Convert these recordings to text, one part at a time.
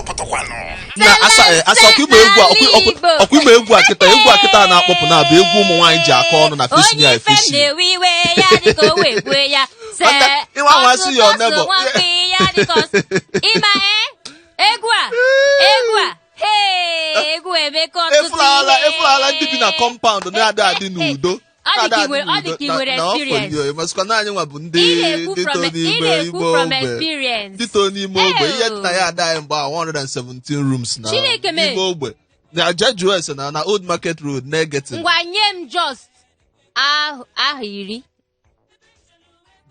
Ọ pụtakwanụ. Na asa asa ọkwa ịgba egwu a ọkwa ịgba egwu a kịta, egwu a kịta na-akpọpụ na bụ egwu ụmụ nwaanyị ji aka ọnụ na Onye face ya ife m efesi. na-ewe iwe ya dịka o wee gbue ya se. Maka ịnwa nwa sị ya ọsụ ọ nwamkpi ya dịka ọsụ ịma egwu a, egwu a, hee, egwu emeka ọtụtụ Efulala ihe. efulala ndị bi na compound na-adị adị n'udo. Ọ dị ka Na-adị ị nwere- ọ dị ka ị na- nwere na ọ experience. fọrọ masịkwa na anyị nwa bụ ndị Ị na-ekwu ndị from too ị n'ime na-ekwu ime from ogbe. experience. Ndị too n'ime ogbe, ihe dị na Ew. ya ada anyị mgbe a 117 rooms na Chineke mee. n'ime ogbe na JUS na Old Market Road na Egetin. Ngwa, nye m just aha 10.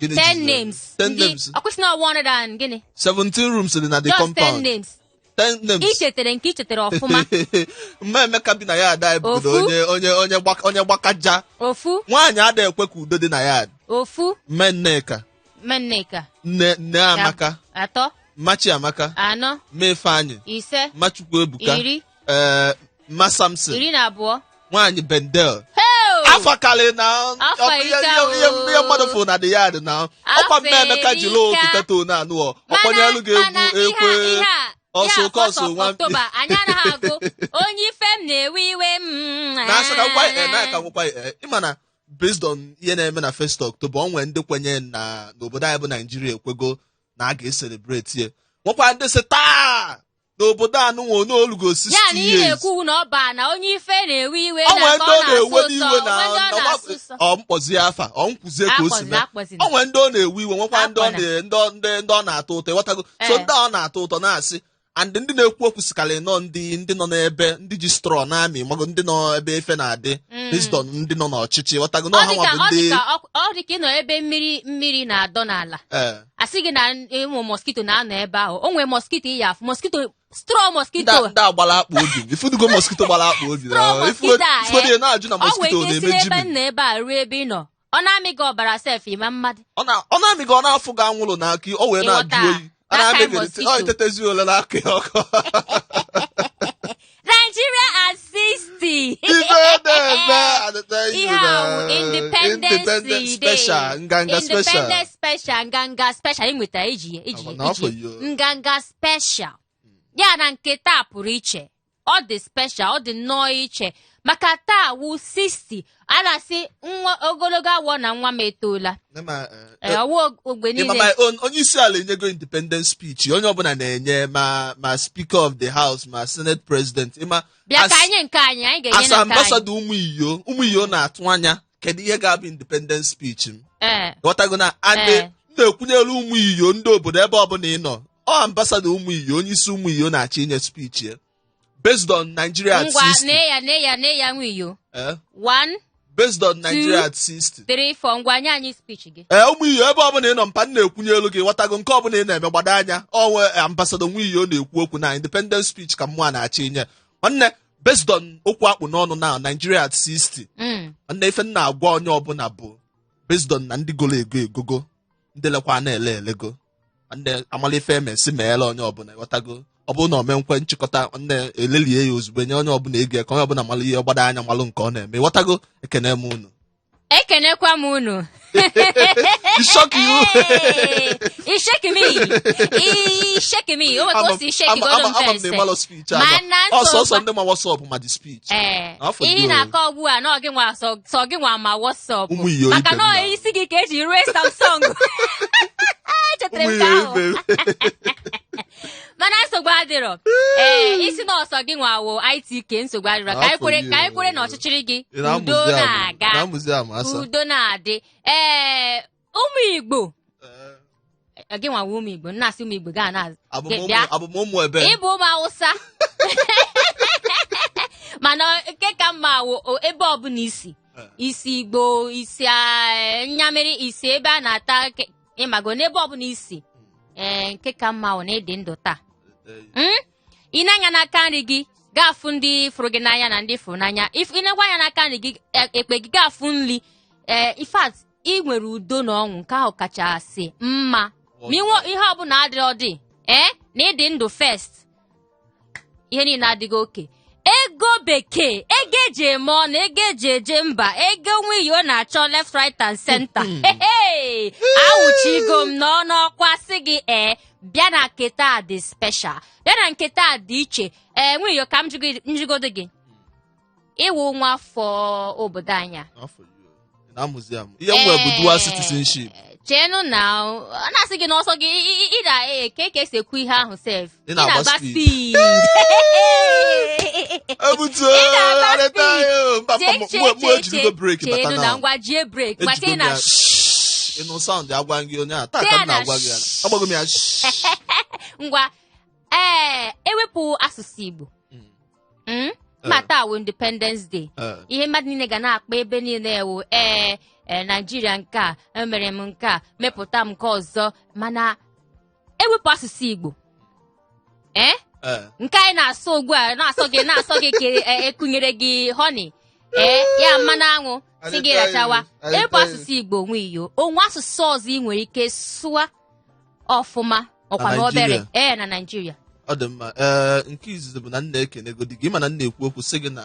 Gịnị 10 jizi? names. 10 Ndị names. ọ kwụsị na 100 and gịnị? 17 rooms dị na the Just 10 compound. names. 10 names. Ichetere nke ichetere ọfụma. Mma Emeka bi na ya ada anyị bụgodo Ofu. onye gbakaja. Ofu. Nwaanyị ada ekwe ka udo dị na ya. Ofu. Mme Nneka. Nneka. Nne Amaka. Atọ. Mmachi Amaka. Anọ. Mme Ifeanyị. Ise. Mma Chukwu Ebuka. 10. Ee, Mma Samson. 12. Nwaanyị Bendel. Hey! Afọ karị na Afọ ọ bụ ihe erika ihe o. ihe mmadụ fụ na the yard na ọkwa Mma Emeka jiri erika. otu teta one anụ ọ ọkpọnyelu gị Mana egwu ekwe ihe a ọsọ ihe a kọsụ first of nwa mkpi. October, anyị anaghị agụ onye ife m na-ewe iwe m. Na asị ka ngwa na ka ngwakwa ịma na based on ihe na-eme na 1st October, o nwere ndị kwenye na n'obodo anyị bụ Naijiria ekwego na a ga-ecelebrate ya, nwekwa ndị sị taa n'obodo anụnwa n'olugo 60 Ya na ị years. na-ekwu na ọ baa na onye ife na-ewe iwe O na nwere ka ndị ọ ọ na-ewe na-asụ ụsọ, n'iwe na o nwere ndị ọ na- na-asụ ụsọ. Ọ mkpọzie afa, ọ nkwuzie ka o si Akpọzina, mee. akpọzina. O nwere ndị ọ na-ewe iwe, nwekwa ndị ọ Akpọna. ndị ọ na-atọ ụtọ, ịghọtago? So ndị ọ na-atọ ụtọ na-asị and ndị na-ekwu okwu sikarị nọ ndị nọ n'ebe ndị ji straw na-amị mago, ndị nọ ebe efe na-adị based on ndị nọ n'ọchịchị, ịghọtago? Na Ọ ọha dị nwa ka bụ ọ dị ndị ka ọ dị ka ị nọ ebe mmiri na-adọ n'ala. Asị gị na ụmụ mosquito na-anọ ebe ahụ. O nwere mosquito ị ya afụ, mosquito straw, mosquito. Ndị agbara akpa obi, ifudugo mosquito gbara akpa obi na Straw mosquito a, ifugodo ya na-ajụ na ọ nwere mosquito ike isi na-eme n'ebe jibi. m nọ ebe a ruo ebe ị nọ, ọ na-amị gị ọbara sef, ịma mmadụ. Ọ na-amị gị, ọ na-afụ gị anwụrụ n'aka, o wee na-ajụ Ịghọta? oyi. Ọ That na-amị kind gị mosquito. ọ itetezi ole n'aka ya ọkọ. Nigeria at 60. Ife na-eme adịta Ihe a wụ Independence Independence Day. special, nganga special. Independence special, nganga special. Ị nwetara iji ya, iji ya, Na afọ iji ya. yi o. Nganga special ya na nke taa pụrụ iche, ọ dị special, ọ dị nnọọ iche maka taa wụ 60. A na-asị nwa ogologo awọ na nwa m etoola. Nne ma, Ee, ọwụ ogbe ịma niile. My own onye isi ala enyego independence speech, onye ọbụla na-enye ma speaker of the house ma senate president, ịma Bịa ka anyị nke anyị ga-enye as na nke anyị. Ambassador ụmụ iyo na-atụ anya kedu ihe ga-abụ independence speech m. Ghọtago na and m na-ekwunyere ụmụ iyo ndị obodo ebe ọbụla ị nọ, ọ ambassador ụmụ iyo, onye isi ụmụ iyo na-achọ inye speech ya based on Nigeria at Ngwa. 60. Nee ya, nee ya, nee ya, nwa iyo. 1. Based on Nigeria at 60. 3, 4, ngwa, nye anyị speech gị. Ee, ụmụ iyo ebe ọbụla ị nọ, mpa m na-ekwunye elu gị, ghọtago? Nke ọbụla ị na-eme, gbado anya onwe ambassador nwa iyo na-ekwu okwu na independence speech ka mmụọ na-achọ inye, nwanne, based on okwu akpụ n'ọnụ na Nigeria at 60. Nwanne, ife m na-agwa onye ọbụla bụ based on na ndị golo ego egogo, ndị lekwa na-ele elego, nwanne, amala ife emesi meela onye ọbụla, ghọtago? Ọ bụrụ na o mee nkwe nchịkọta, nwanne, elelie ya ozugbo, nye onye ọbụla ego ya ka onye ọbụla mara ihe, gbado anya malụ nke ọ na-eme, ghọtago? Ekene m unu. Ekenekwa m unu. Shock you. Hey, shake me. I shake me. O nwere ka o si shake godo m Ama m na first. ịmalụ speech. Mana ama ọsọsọ nsogbu- ndị ma WhatsApp ma the speech. Afọ ihe dị ị o. na-akọ ugbu a na ọ gị nwa sọ gị nwa ma WhatsApp. Ụmụ iyo Maka ibe m na ọ na. isi gị ka eji rue Samsung. Echetara m Ụmụ nke iyo ahụ. ibe m. Mana nsogbu adịrọ. Ee, isi na ọsọ gị nwa wo ITK, nsogbu adịrọ. Ka anyị Afọ kwere dị ka anyị o. kwere na ọchịchịrị gị Ị na-amụzi udo amụ. na-aga. Na-amụzi amụ asa. Udo na-adị. Ee, ụmụ Igbo, gị nwa wo ụmụ Igbo, nna asị ụmụ Igbo gaa na Abụ m bịa. Abụ m ụmụ ebe. Ịbụ ụmụ Awụsa, mana nke ka mma wụ ebe ọbụla isi isi Igbo, isi nyamiri, isi ebe a na-ata ịmago n'ebe ọbụla isi, ee, nke ka mma wụ na ịdị ndụ taa. Ị na-anya n'aka nri gị, ga-afụ ndị fụrụ gị n'anya na ndị fụrụ n'anya. Ị na-ekwe anya n'aka nri gị, ekpe gị, ga-afụ nri. Ee, in fact, ị nwere udo na ọṅụ, nke ahụ kachasị mma. Ma inwe ihe ọbụla adịrọ dị, ee, na ịdị ndụ first, ihe niile adịghị oke. Ego bekee, ego eji eme ọnụ, ego eji eje mba, ego nwunye na-achọ left, right and center. Hey, awụchigo m n'ọnụ ọkwa sị gị, ee, Bịa na nke taa dị special, bịa na nke taa dị iche. Ee, Nwiyo, ka m jụgodo gị, ị wụ nwa afọ obodo anyị a? Afọ you. Ị na-amụzi amụ. Ihe m nwee bụ dual citizenship. Cheenụ na ọ na-asị gị n'ọsọ gị ị na ka esi ekwu ihe ahụ sef. Ị na-agba speed. Speed. Ebutuo, Ị na-agba arịta speed. ya. Mba, Chee, mba, chee, mụ chee, ejirigo chee, brake bata cheenụ na na. ngwa jie brake gbata Ejigo ị m na ya. Ị nụ sound agwa gị onye a taa Tee ka ya m na na-agwa gị ya. Agbago m ya. Ngwa, ee, ewepụ asụsụ Igbo, Ma taa wụ Independence Day. Ihe mmadụ niile ga na-akpa ebe niile wụ ee Naijiria nke a, emere m nke a, mepụta m nke ọzọ, mana ewepụ asụsụ Igbo, ee, nke anyị na-asụ ugbu a, na-asọ gị ka ekụnyere gị honey, ee, ya mmanụ aṅụ si gị rachawa. Ewepụ asụsụ Igbo, Nwiyo, onwe asụsụ ọzọ ị nwere ike sụa ọfụma ọkwa Na na obere? Naịjirịa? Ee, na Naijiria. Ọ dị mma. Ee, nke izizi bụ na m na-ekenegodi gị, mana m na-ekwu okwu sị gị na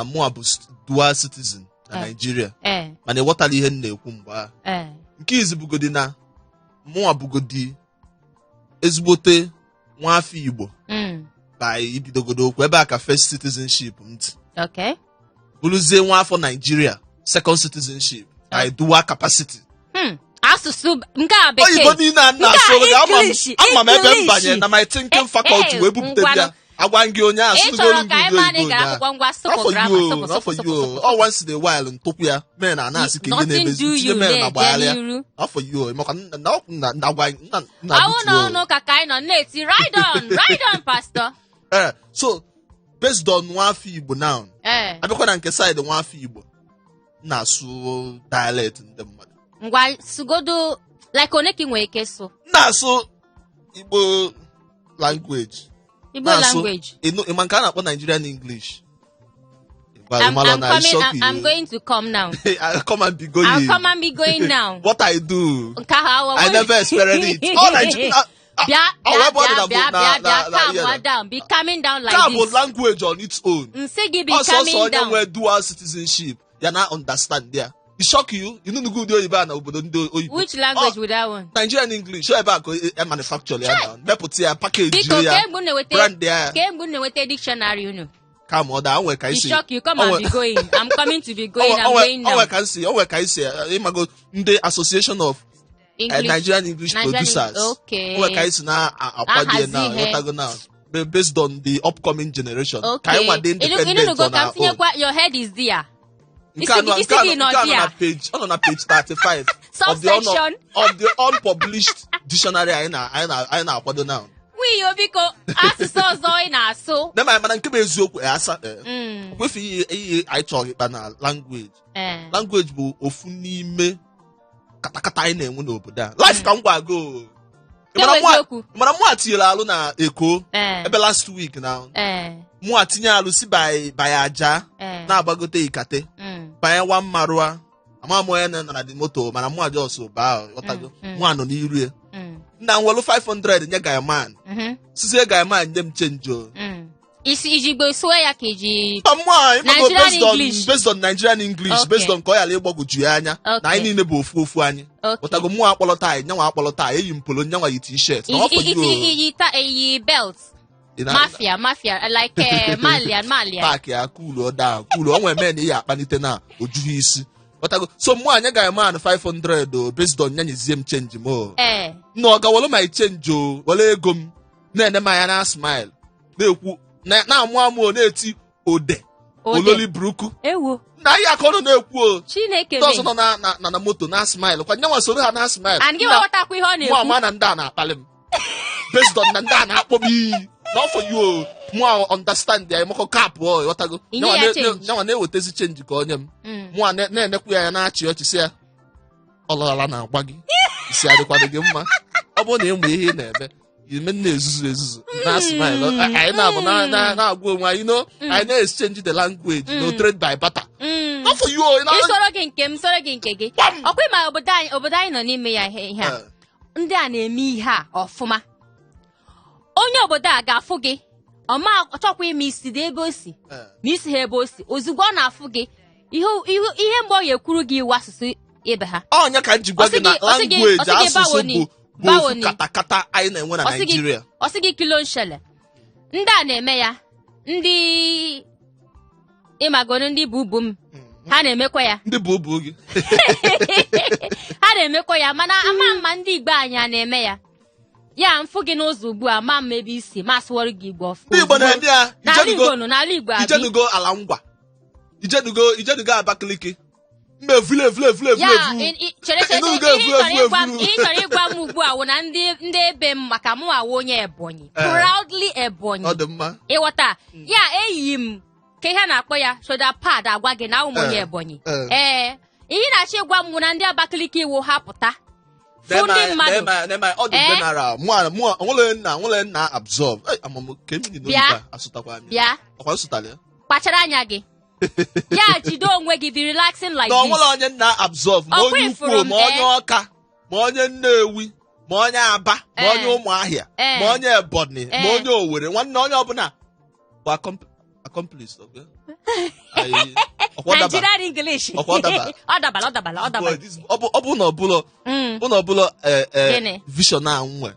mụa bụ dual citizen na Naịjirịa, mana ị ghọtara ihe m na-ekwu mgbe ahụ. Nke izi bugodi na mụa bugodi ezigbote nwa afọ Igbo by ibidogodo okwu ebe a ka first citizenship m dị, bụrụzie nwa afọ Naijiria, second citizenship by dual capacity. Asụsụ nke a bekee. Oyibo niile a na-asụrụ gị, ama m English, ama m ebe m English. banye na my thinking faculty wee bupụta Ngwanụ. ya. Agwa gị onye a Ị sụgoro chọrọ gị ka anyị ụdị maa na oyibo ị gara ụnyaahụ. akwụkwọ, ngwa sụpụ Afọ grammar, yo, sụpụ, afọ sụpụ, sụpụ, yo. sụpụ. Ọ once in a while ntụpụ ya mee na na-asị ka ihe Nothing na-emezi do tinye you mee na na-eje gbagharịa. n'iru. Afọ yo, maka na na na gwa na na Ọwụ na ọnụ ụka ka anyị nọ na-eti "Ride on, ride on, pastor." Eh, so based on nwa afọ Igbo now, abịakwa na nke side nwa afọ Igbo, m na-asụ dialect ndị mmadụ. Ngwa, sụgodo like one ka ị nwere ike sụ. M na-asụ Igbo language. Igbo language. Ịma nke a na-akpọ Nigerian English? I'm coming, I'm going to come now. I come and be going. I'll come and be going now. What I do? Nke ahụ I never experienced it. Oh, Nigeria. Bịa, Ah, bịa, ebe ọ dị bịa, na bịa, na bịa, bịa, calm down, be calming down like Nke a bụ this. language on its own. Nsị gị be Ọsọsọ calming onye down. nwee dual citizenship ya na understand ya. It shock you? Inunugo ụdị oyibo a na obodo ndị oyibo? Which language with that one? Nigerian English. Ebe a ka e manufacture ya na mepụta ya, package Biko, ya, kemgbe unu na-enweta brand ya. Kemgbe unu na-enweta dictionary unu. Kama ọ daa onwe ka It isi shock you, come and be going. I'm coming to be going, I'm going now. Onwe ka nsi, onwe ka isi ịmago ndị Association of English. Nigerian English Nigerian Producers. Onwe ka anyị si na-akwado ya Ahazi na ihe. ghọtago na based on the upcoming generation ka anyị nwa dị independent Inunugo on ka m our own. tinyekwa, your head is there. Nke anọ Isi nke gị anọ nọ nke anọ na there. page, ọ nọ na page 35 of the Subsection. of the unpublished dictionary anyị na-akwado now. Nwiyo, biko, asụsụ ọzọ ị na-asụ. Na mana nke bụ eziokwu, asa kwefu ihe anyị chọrọ ịkpa na language. Language bụ ofu n'ime katakata anyị na-enwe n'obodo a, life ka m gwa go. Nke bụ eziokwu. Mana mụ tinyere alụ na Eko ebe last week na mụ atinye alụ si by aja na-agbagote Ikate banye nwa mmarụa, ama m onye nọ na dị moto, mana mụ just baa, ghọtago? Mụ anọ n'iru ya. Nna m welu 500 nye guyman, sizie guyman nye m change o. Isi iji Igbo sụọ ya ka iji Mba, mụ a ịmago Nigerian based on English. based on Nigerian English, based on ka ọ ghara ịgbagwoju ya anya na anyị niile bụ ofu ofu anyị. Ghọtago? Mụ akpọlọta anyị, nyanwa akpọlọta anyị, eyi m polo, nyanwa yi t-shirt na ọ for you o. Iyi ta iyi belt. Ị na- Mafia, mafia, like Malian, Malian. Paaki ya cool down, cool o nwere men ihe akpanite na ojughị isi, ghọtago? So mụ anya ga man 500 o, based on ya nyezie m change m o. Nna, ọ gawelu my change o, were ego m, na-ene m anya, na smile, na-ekwu na-amụ amụ o, na-eti ode. Ode. Ololi bruku. Ewo. Na ihe aka ọ nọ na-ekwu o. Chineke Ndị ọzọ mee. nọ na moto na smile kwa, nyanwa soro ha na smile. And gị ghọtakwa ihe ọ Mụ na-ekwu. ama na ndị a na-akpali m based on na ndị a na-akpọ m iyi na ọ for you o. Mụ a understand ya, ịmakọ cap o, ịghọtago? Inye ya change. Nyanwa na-ewetezi change ka onye m. Mụ a na-enekwu ya anya, na-achị ọchị, sị ya ọlọla na-agba gị isi adịkwana gị mma, ọ bụrụ na ịmụ ihe ị na-eme ime na-ezuzu ezuzu na smile anyị na-abụ na-agwa onwe anyị no, anyị na-exchange the language, no trade by barter. Not for you o, ị na- Isoro gị nke m, soro gị nke gị. Gbam! Ọkwa ịma obodo anyị nọ n'ime ya, ihe a. Ndị a na-eme ihe a ọfụma. Onye obodo a ga-afụ gị, ọ ma chọkwa ime isi dị ebe o si ma isi ha ebe o si, ozugbo ọ na-afụ gị ihe mgbe ọ ga-ekwuru gị iwu asụsụ ibe ha. Ọnya ka m ji gwa Ọ sị gị na ọ sị language ọ sị gị asụsụ bawo ni. bụ Bụ Báwo ofu ni? katakata anyị na-enwe na Ọ sị gị- Naịjirịa. Ọ sị gị kí ló ń ṣẹlẹ̀? Ndị a na-eme ya, ndị ịmagoro, ndị bụ ubu m, ha na-emekwa ya. Ndị bụ ubu gị. Ha na-emekwa ya, mana ama mma ndị Igbo anyị a na-eme ya. Ya mfụ gị n'ụzọ ugbu a, ma mma ebe isi ma sụwọrọ gị Igbo ọfụ. Ndị Igbo na-eme ya. N'ala Ijenugo. Igbo nọ, n'ala Igbo abi. Ijenugo ala ngwa, ijenugo Abakaliki, mba evule evule evule Ya evule. chere, chere. Ịnụgo Ihe ị evu, chọrọ evu, ịgwa m, evu. ihe ị chọrọ ịgwa m ugbu a wụ na ndị ebe m, maka mụ awụ onye Ebonyi, proudly Ebonyi. Ọ dị mma. Ịghọta ya, eyi m ka ihe a na-akpọ ya shoulder pad agwa gị na awụ m onye Ebonyi. Ee, ihe ị na-achọ ịgwa m wụ na ndị Abakaliki iwu ha pụta fụ ndị mmadụ. Nema ọ dị general. Mụa onwere nna, nwere nna absorb. Ei, amam ke mmiri Bịa. n'oyibo a, asụtakwa m ya. Bịa. Ọkwa nsụtara ya. Kpachara anya gị, ya jide onwe gị, be relaxing like Na onwere this. onye nna absorb, ma Ọkwa onye ifuru ukwu, m, ma onye Ọka, ma onye Nnewi, ma onye Aba, ma onye Ụmụahịa, ma onye Ebonyi, ma onye Owerri, nwanne, onye ọbụla bụ accomplice, okay? Ọkwa ọ daba. Nigerian English. Ọkwa ọ daba. Ọ dabala, ọ dabala, ọ dabala. Boy, ọ bụ na ọbụlọ bụ na ọbụlọ Gịnị? vision a nwe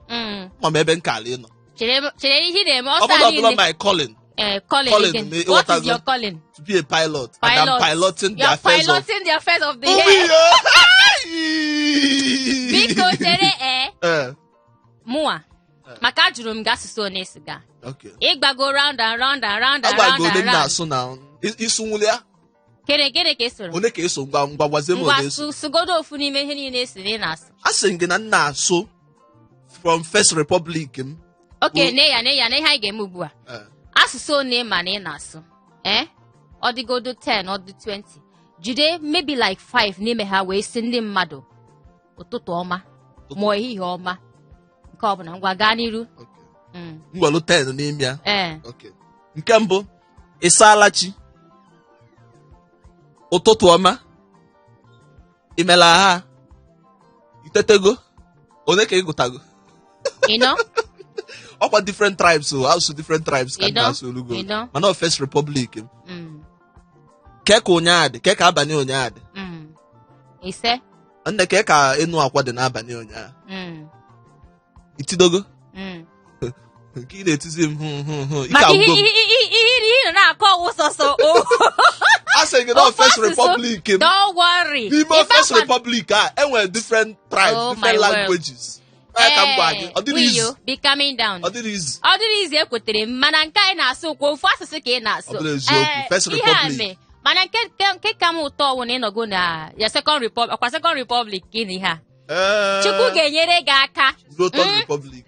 ma m ebe nkala ị nọ. Chere, chere, ihe ị na-eme Ọ bụ ọsọ na ọbụlọ niile. my calling. Calling Calling again. me, What is ịghọtago? your calling? To be a pilot, and I'm Pilot. piloting the You're affairs of piloting the affairs of the Ụmụ air. ihe. Biko chere, ee. Mụnwa, maka ajụrụ m gị asụsụ one esi ga ịgbago round and round and round and round Agbago ole and m round. na-asụ na ịsụ nwuli ya. Gịnị, gịnị ka ị sụrụ? One ka eso? Ngwa ngwa, gwazie m Ngwa. ole eso. Sụgodo ofu n'ime ihe niile esi na ị na-asụ. A sị m gị na m na-asụ from First Republic m. Oke, ne ya, ne ya, na ihe anyị ga-eme ugbu a, asụsụ one ma na ị na-asụ, ee, ọ dịgodo 10, ọ dị 20, jide maybe like 5 n'ime ha wee sị ndị mmadụ ụtụtụ ọma ma ehihie ọma, nke ọbụla. Ngwa, gaa n'iru. Okay. M gwalụ 10 n'ime ya. Ee. Okay. Nke mbụ, ị saala chi, ụtụtụ ọma, imela ha, itetego, one ka ị gụtago? Ịnọ. Ọkwa different tribes, o asụ different tribes ka m Ịnọ. na-asụ olugo. Ịnọ. Mana ọ First Republic m. Ke ka ụnyaahụ dị, ke ka abalị ụnyaahụ dị? Ise. Nne, ke ka enu akwa dị n'abalị ụnyaahụ? Itidogo? Nke ị na-etizi m hụ hụ hụ, ike Maka ihe agwụgo m. ihe ị nọ na-akọ ọwụ sọsọ o A sị gị na ofu First asụsụ. Republic m. Don't worry. N'ime Ịba First Republic a, enwere different tribes, Oh, different my word. languages. Onye ka m gwa gị, ọ dịrị Wiyo, izu. be calming down. Ọ dịrị izu. Ọ dịrị izu, ekwetere m, mana nke anyị na-asụ kwa ofu asụsụ ka ị na-asụ. Ọ bụrụ eziokwu, First Ihe a Republic. mee, mana nke ka m ụtọ wụ na ịnọgo na ya Second Republic, ọkwa Second Republic ka ị na ihe a. Chukwu ga-enyere gị aka. Ruo Third Republic.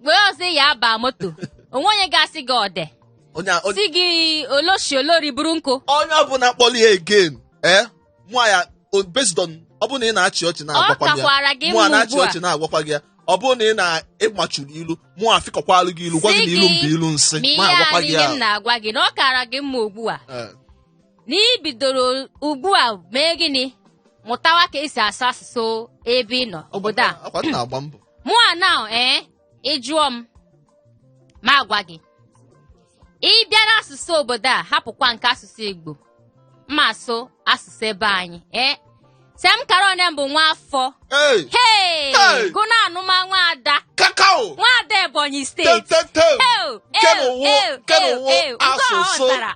Wee ọzọ ya aba moto, onwe onye ga-asị gị ọde onye si gị oloshi olori buru nkụ. Onye ọbụla kpọrọ ya again, mụa ya based on ọ bụrụ na ị na-achị ọchị Ọ na-agwakwa m ya. kakwara gị Mụa mma na-achị ugbu a. ọchị na-agwakwa gị ya. Ọ bụrụ na ị na-ịmachuru ilu, mụa afịkọkwalụ gị ilu, gwa gị Sị na ilu m gị, bụ ilu nsị. Ma Mụa ihe a agwakwa gị niile ya. m na-agwa gị na ọ kara gị mma ugbu a na ị bidoro ugbu a mee gịnị, mụtawa ka esi asụ asụsụ ebe ị nọ, obodo a. Akwa m na-agba mbọ. Mụa na ee, ị jụọ m ma agwa gị, ị bịa n'asụsụ obodo a, hapụkwa nke asụsụ Igbo, mma asụ asụsụ ebe anyị. Ee, sem karone bụ nwa afọ. Hey! Hey! Hey! Gụ na anụma nwaada. Kakao! Nwaada Ebonyi Tem Steeti. tem tem! Ew, Kenụwụ ew, kenụwụ ew, ew. Nke asụsụ. ọghọtara.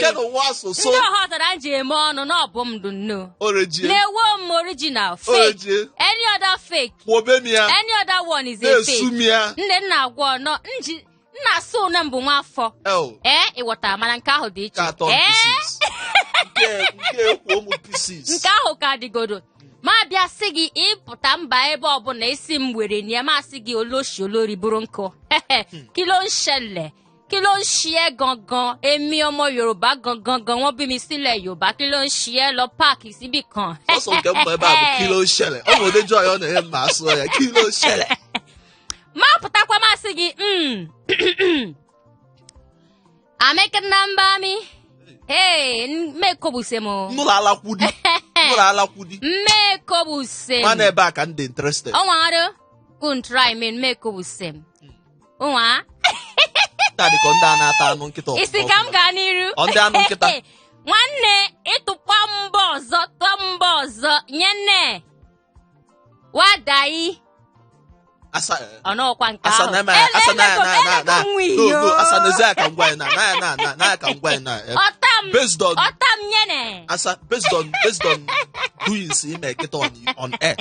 Kenụwụ asụsụ. Ndị ọghọtara m ji eme ọnụ na ọ bụ m dụ nnọọ. Orejie. Na-ewo m original fake. Orejie. Any other fake. Kwobe m ya. Any other one is a Na-esu fake. m ya. Nne m na-agwa ọnọ nji nna asụ une m bụ nwa afọ. El. Ee, ịghọtara, mana nke ahụ dị iche. Ka atọ pieces. Nke ekwu ụmụ pieces. Nke ahụ ka dịgodo, ma bịa sị gị ịpụta mba ebe ọbụla isi m were nie, ma sị gị oloshi olori bụrụ nkụ. Kí ló ń ṣẹlẹ̀? Kí ló ń ṣe ẹ́ gangan? Èmi ọmọ Yorùbá gangan gan, wọ́n bí mi sílẹ̀ Yorùbá. Kí ló ń ṣe ẹ́ lọ páàkì síbì kan? Sọsọ nke mma ebe a bụ kí ló ń ṣẹlẹ̀. Ọ bụ ụdị jụọ ya ọ na-enye m ma asụ ya kí ló ń ṣẹlẹ̀. Ma pụtakwa, masị gị ameke na mba mi, hey, mmekobuse m. Nnụlọ alakwudi. Nnụlọ alakwudi. Mmekobuse m. Mana ebe a ka m dị interested. Ọnwa arụ kun try me mmekobuse m nwa. Ndị a dịka ndị a na-ata anụ nkịta ọfụma Isi ka m ọfụma. gaa n'iru. Ọ ndị anụ nkịta. Nwanne, ịtụkwa mbọ ọzọ, tụọ mbọ ọzọ nye nne wadayi. Asa Ọnọkwa nke asa ahụ. na ma asa na Elego na na elego na m no nwiyo. no, asa na eze ka m gwa ya na na na na na ka m gwa ya na Ọta m. Based on Ọta m nyene. asa based on doings ime kịta on air,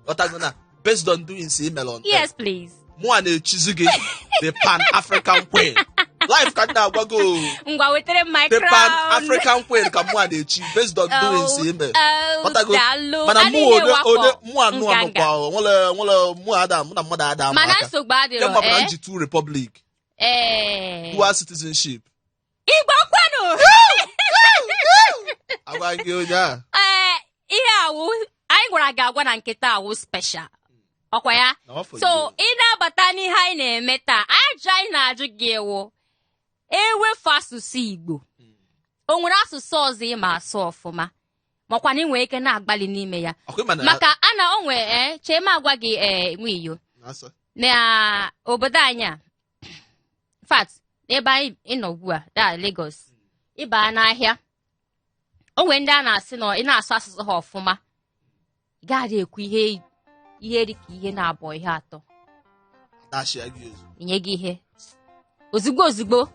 ghọtago na based on doings imere on air, Yes, please. mụa na-echizi gị the Pan African Queen life ka m na-agwa gị o. Ngwa, wetere m my The crown. Pan African Queen ka mụa na-echi based on doings Oh, ime. oh, Ghọtago? daalụ. Mana A mụ niile one wakpo one mụ anụ nganga. anụkwa nwere nwere mụ ada mụ na mmadụ ada ama Mana aka. nsogbu adịrọ. Kemgbe na Eh? m ji two republic, dual citizenship. Igbo kwenu! Agwa gị onye a. Ee, ihe awụ anyị gwara gị agwa na nkịta awụ special. Ọkwa ya? Na ọ So ị na-abata n'ihe anyị na-eme taa, ajụjụ anyị na-ajụ gị ewu: ewefu asụsụ Igbo, o nwere asụsụ ọzọ ị ma asụ ọfụma, makwa na ị nwere ike na-agbalị n'ime ya? Ọkwa ịma na Maka a na o nwee ee chee m agwa gị, ee nwiyo, na-asa. Na obodo anyị a, in fact, n'ebe anyị nọ ugbu a da Lagos, ịba n'ahịa, o nwere ndị a na-asị na ị na-asụ asụsụ ha ọfụma, ị gaghị ekwu ihe ihe dị ka ihe na-abụọ, ihe atọ, Dashia gị ezu. Nye gị ihe ozugbo ozugbo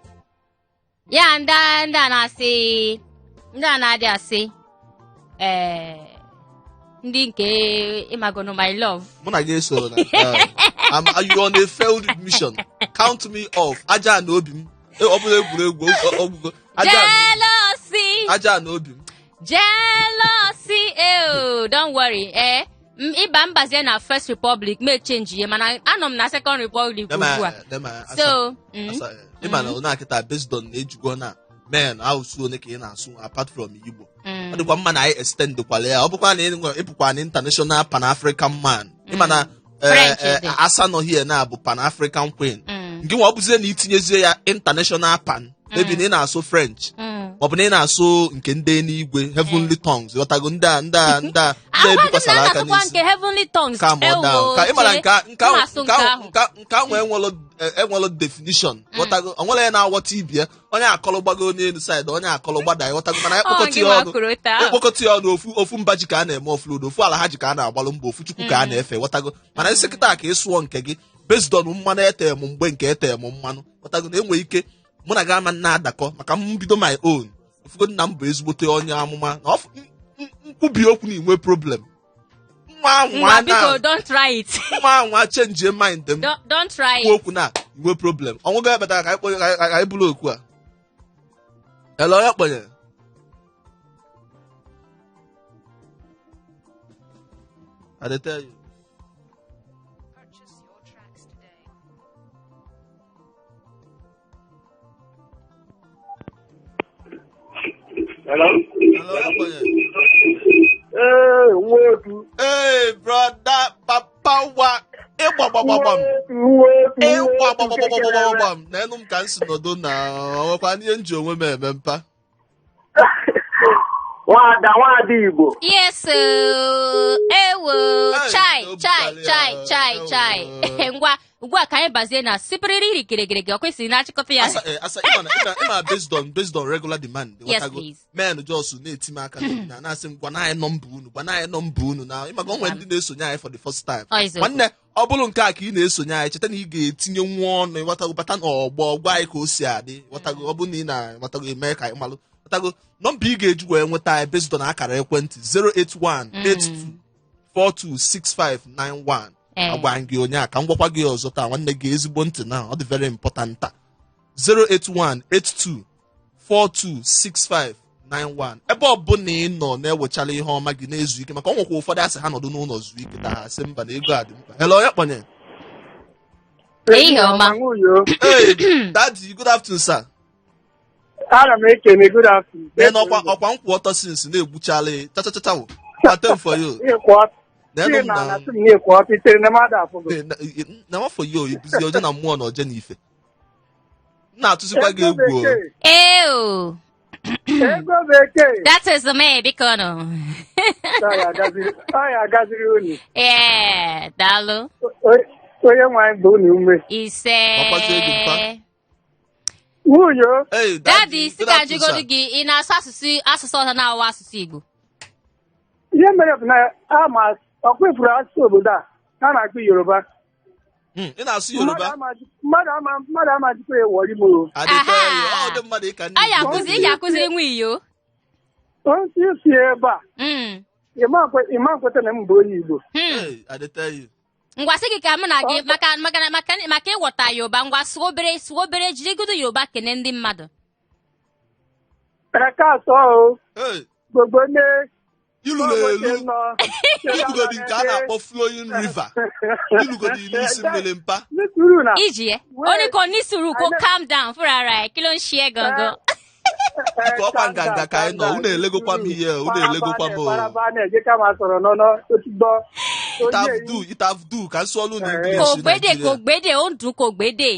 ya. Ndị a na-asị, ndị a na-adị asị, ee, ndị nke ịmagono, my love. Mụ na gị esoro na nke ahụ. Are you on a failed mission? Count me off. Aja na obi m. Ọ bụrụ egwuregwu ọgwụgo aja na Jealousy. Aja na obi m. Jealousy. Oh, don't worry, eh, ịba mbazie na First Republic may change ihe, mana anọ m na Second Republic ugbu a. So Asa, ịma na onye akịta based on na ejugo na men asụsụ one ka ị na-asụ apart from Igbo, ọ dịkwa mma na anyị extend kwala ya. Ọ bụkwa na ịbụkwa na international pan African man, ịma na French dị. asa nọ here na bụ Pan African Queen. Nke nwa ọ bụzie na itinyezie ya international pan, maybe na ị na-asụ French, maọbụ na ị na-asụ nke ndị eluigwe, heavenly tongues, ghọtago? Ndị a ndị a ndị a ndị a Agwa gị na ebikwasara aka na-asụkwa n'isi. nke heavenly tongues. Calm Ewo, down ka ị mara chee, nke m asụ nke nke ahụ ahụ. Nke ahụ enwelo definition, ghọtago? O nwere ya na-aghọta ibie, onye akọlụ gbago n'elu side, onye akọlụ gbada, ghọtago? Mana Ọ ekpokọta gị ya nwa ọnụ, kwuru otu ahụ. ekpokọta ya ọnụ, ofu ofu mba ji ka a na-eme offload, ofu ala ha ji ka a na-agbalụ mbọ, ofu Chukwu ka a na-efe, ghọtago? Mana isi kịta ka ị sụọ nke gị based on mmanụ ete m mgbe nke ete m mmanụ, ghọtago? Na enwere ike mụ na gị ama na-adakọ maka m bido my own ofugo. Nna m bụ ezigbote onye amụma na nkwubi okwu na inwe problem nwa Ngwa nwa biko, na don't try it. Nwa nwa change mind m. Don't try Kwuo it. okwu na inwe problem ọnwụ ga ebetara ka anyị ka anyị bụrụ okwu a. Hello, onye kpọnyere? I dey tell you. Purchase your tracks today. Hello? Hello, onye kpọnyere? Ee, nwotu. Hey, brother, papa wa ịgbagbagbagbam. Nwotu. Ịgbagbagbagbam na enu m ka m si nọdụ na onwekwa ihe m ji onwe m eme mpa. Nwada, nwada Igbo. Yes, ewo. Hey, Chai. o Chai. butalị Chai. ya, Chai. ewo. Chai, ngwa, ugbu a ka anyị bazie na sipiriri geregere ọ kwesịrị na-achịkọta ya. Asa, asa, ịma na based on regular demand, Yes, ghọtago? please. Men just na-eti m aka n'obi na na-asị m gwana anyị nọmba unu, gwana anyị nọmba unu, na ịmaka onwe ndị na-esonye anyị for the first time. Ọ eziokwu. Nwanne, ọ bụrụ nke a ka ị na-esonye anyị, cheta na ị ga-etinye nwa ọnụ, ịghọtago? Bata n'ọgbọ, gwa anyị ka o si adị, ghọtago? Ọ bụrụ na ị na-ghọtago, eme ka anyị malụ, ghọtago? Nọmba ị ga-eji wee nweta anyị based on akara ekwentị 081 82426591. Agwa gị onye a ka m gwakwa gị ọzọ taa, nwanne gị, ezigbo ntị na ọ dị very important taa: 08182426591. Ebe ọbụla ị nọ na-ewechala ihe ọma gị na-ezu ike, maka ọ nwekwa ụfọdụ asị ha nọdụ n'ụlọ zuo ike taa, ha sị mba na ego a dị mkpa. Hello, onye kpọnye? Ehihie ọma. Nwunye. Hey, daddy, good afternoon, sir. Ana m ekene, good afternoon. Then ọkwa nkwụ ọtọ since na-egbuchala chachachachawo patem for you. Ịkwụ Na-enu m na na na sị m na-ekwu ọtọ itere na mmadụ afụgo. Na nwafọ yo ibuzi oje na mmụọ na oje na ife m na-atụzikwa gị egwu o. Ew. Ego bekee. That is me, biko nụ. Ọ ya agaziri unu. Yeah, daalụ. Onye nwe anyị bụ unu ume. Ise. Gbakwazie egwu, mpa. Nwunye. Hey, Daddy, si good ka afternoon, ajụgodu sir. gị, ị na-asụ asụsụ ọzọ na-awụ asụsụ Igbo? Ihe mere bụ na ama ọkwa ifuru asụsụ obodo a a na-akpọ Yoruba. Ị na-asụ Mmadụ Yoruba. Mmadụ amajikwa ewọri m o. Adịte Aha. ya, ọ dị mmadụ ịka ndị Ọ ya Igbo. akụzi, ị ga-akụziri nwa iyo. Onye isi ebe a, ịma nkweta na m bụ onye Igbo. Hey, I dey tell you. Ngwa, sị gị ka mụ na gị maka ịghọta Yoruba. Ngwa, sụọ obere, sụọ obere, jirigodo Yoruba kene ndị mmadụ. Ẹ káàsán o, Hey, gbogbo ní ilulu elu. nọ. Ilugodi nke a na-akpọ flowing river. Ilugodi n'isi mmiri, mpa. Nítorí na. Iji ẹ ó ní kò ní sùúrù, kó calm down fúnra rẹ̀. Kí ló ń ṣe ẹ́ gangan? Biko, ọkwa nganga ka anyị nọ. Unu elegokwa m ihe, unu elegokwa m o. Farabalẹ̀, jẹ́ ká máa sọ̀rọ̀ lọ́nà ó ti gbọ́. It have do, it have do. Ka m sụọlụ unu Kò English gbédè, kò Nigeria. gbédè, ó ń dùn, kò gbédè.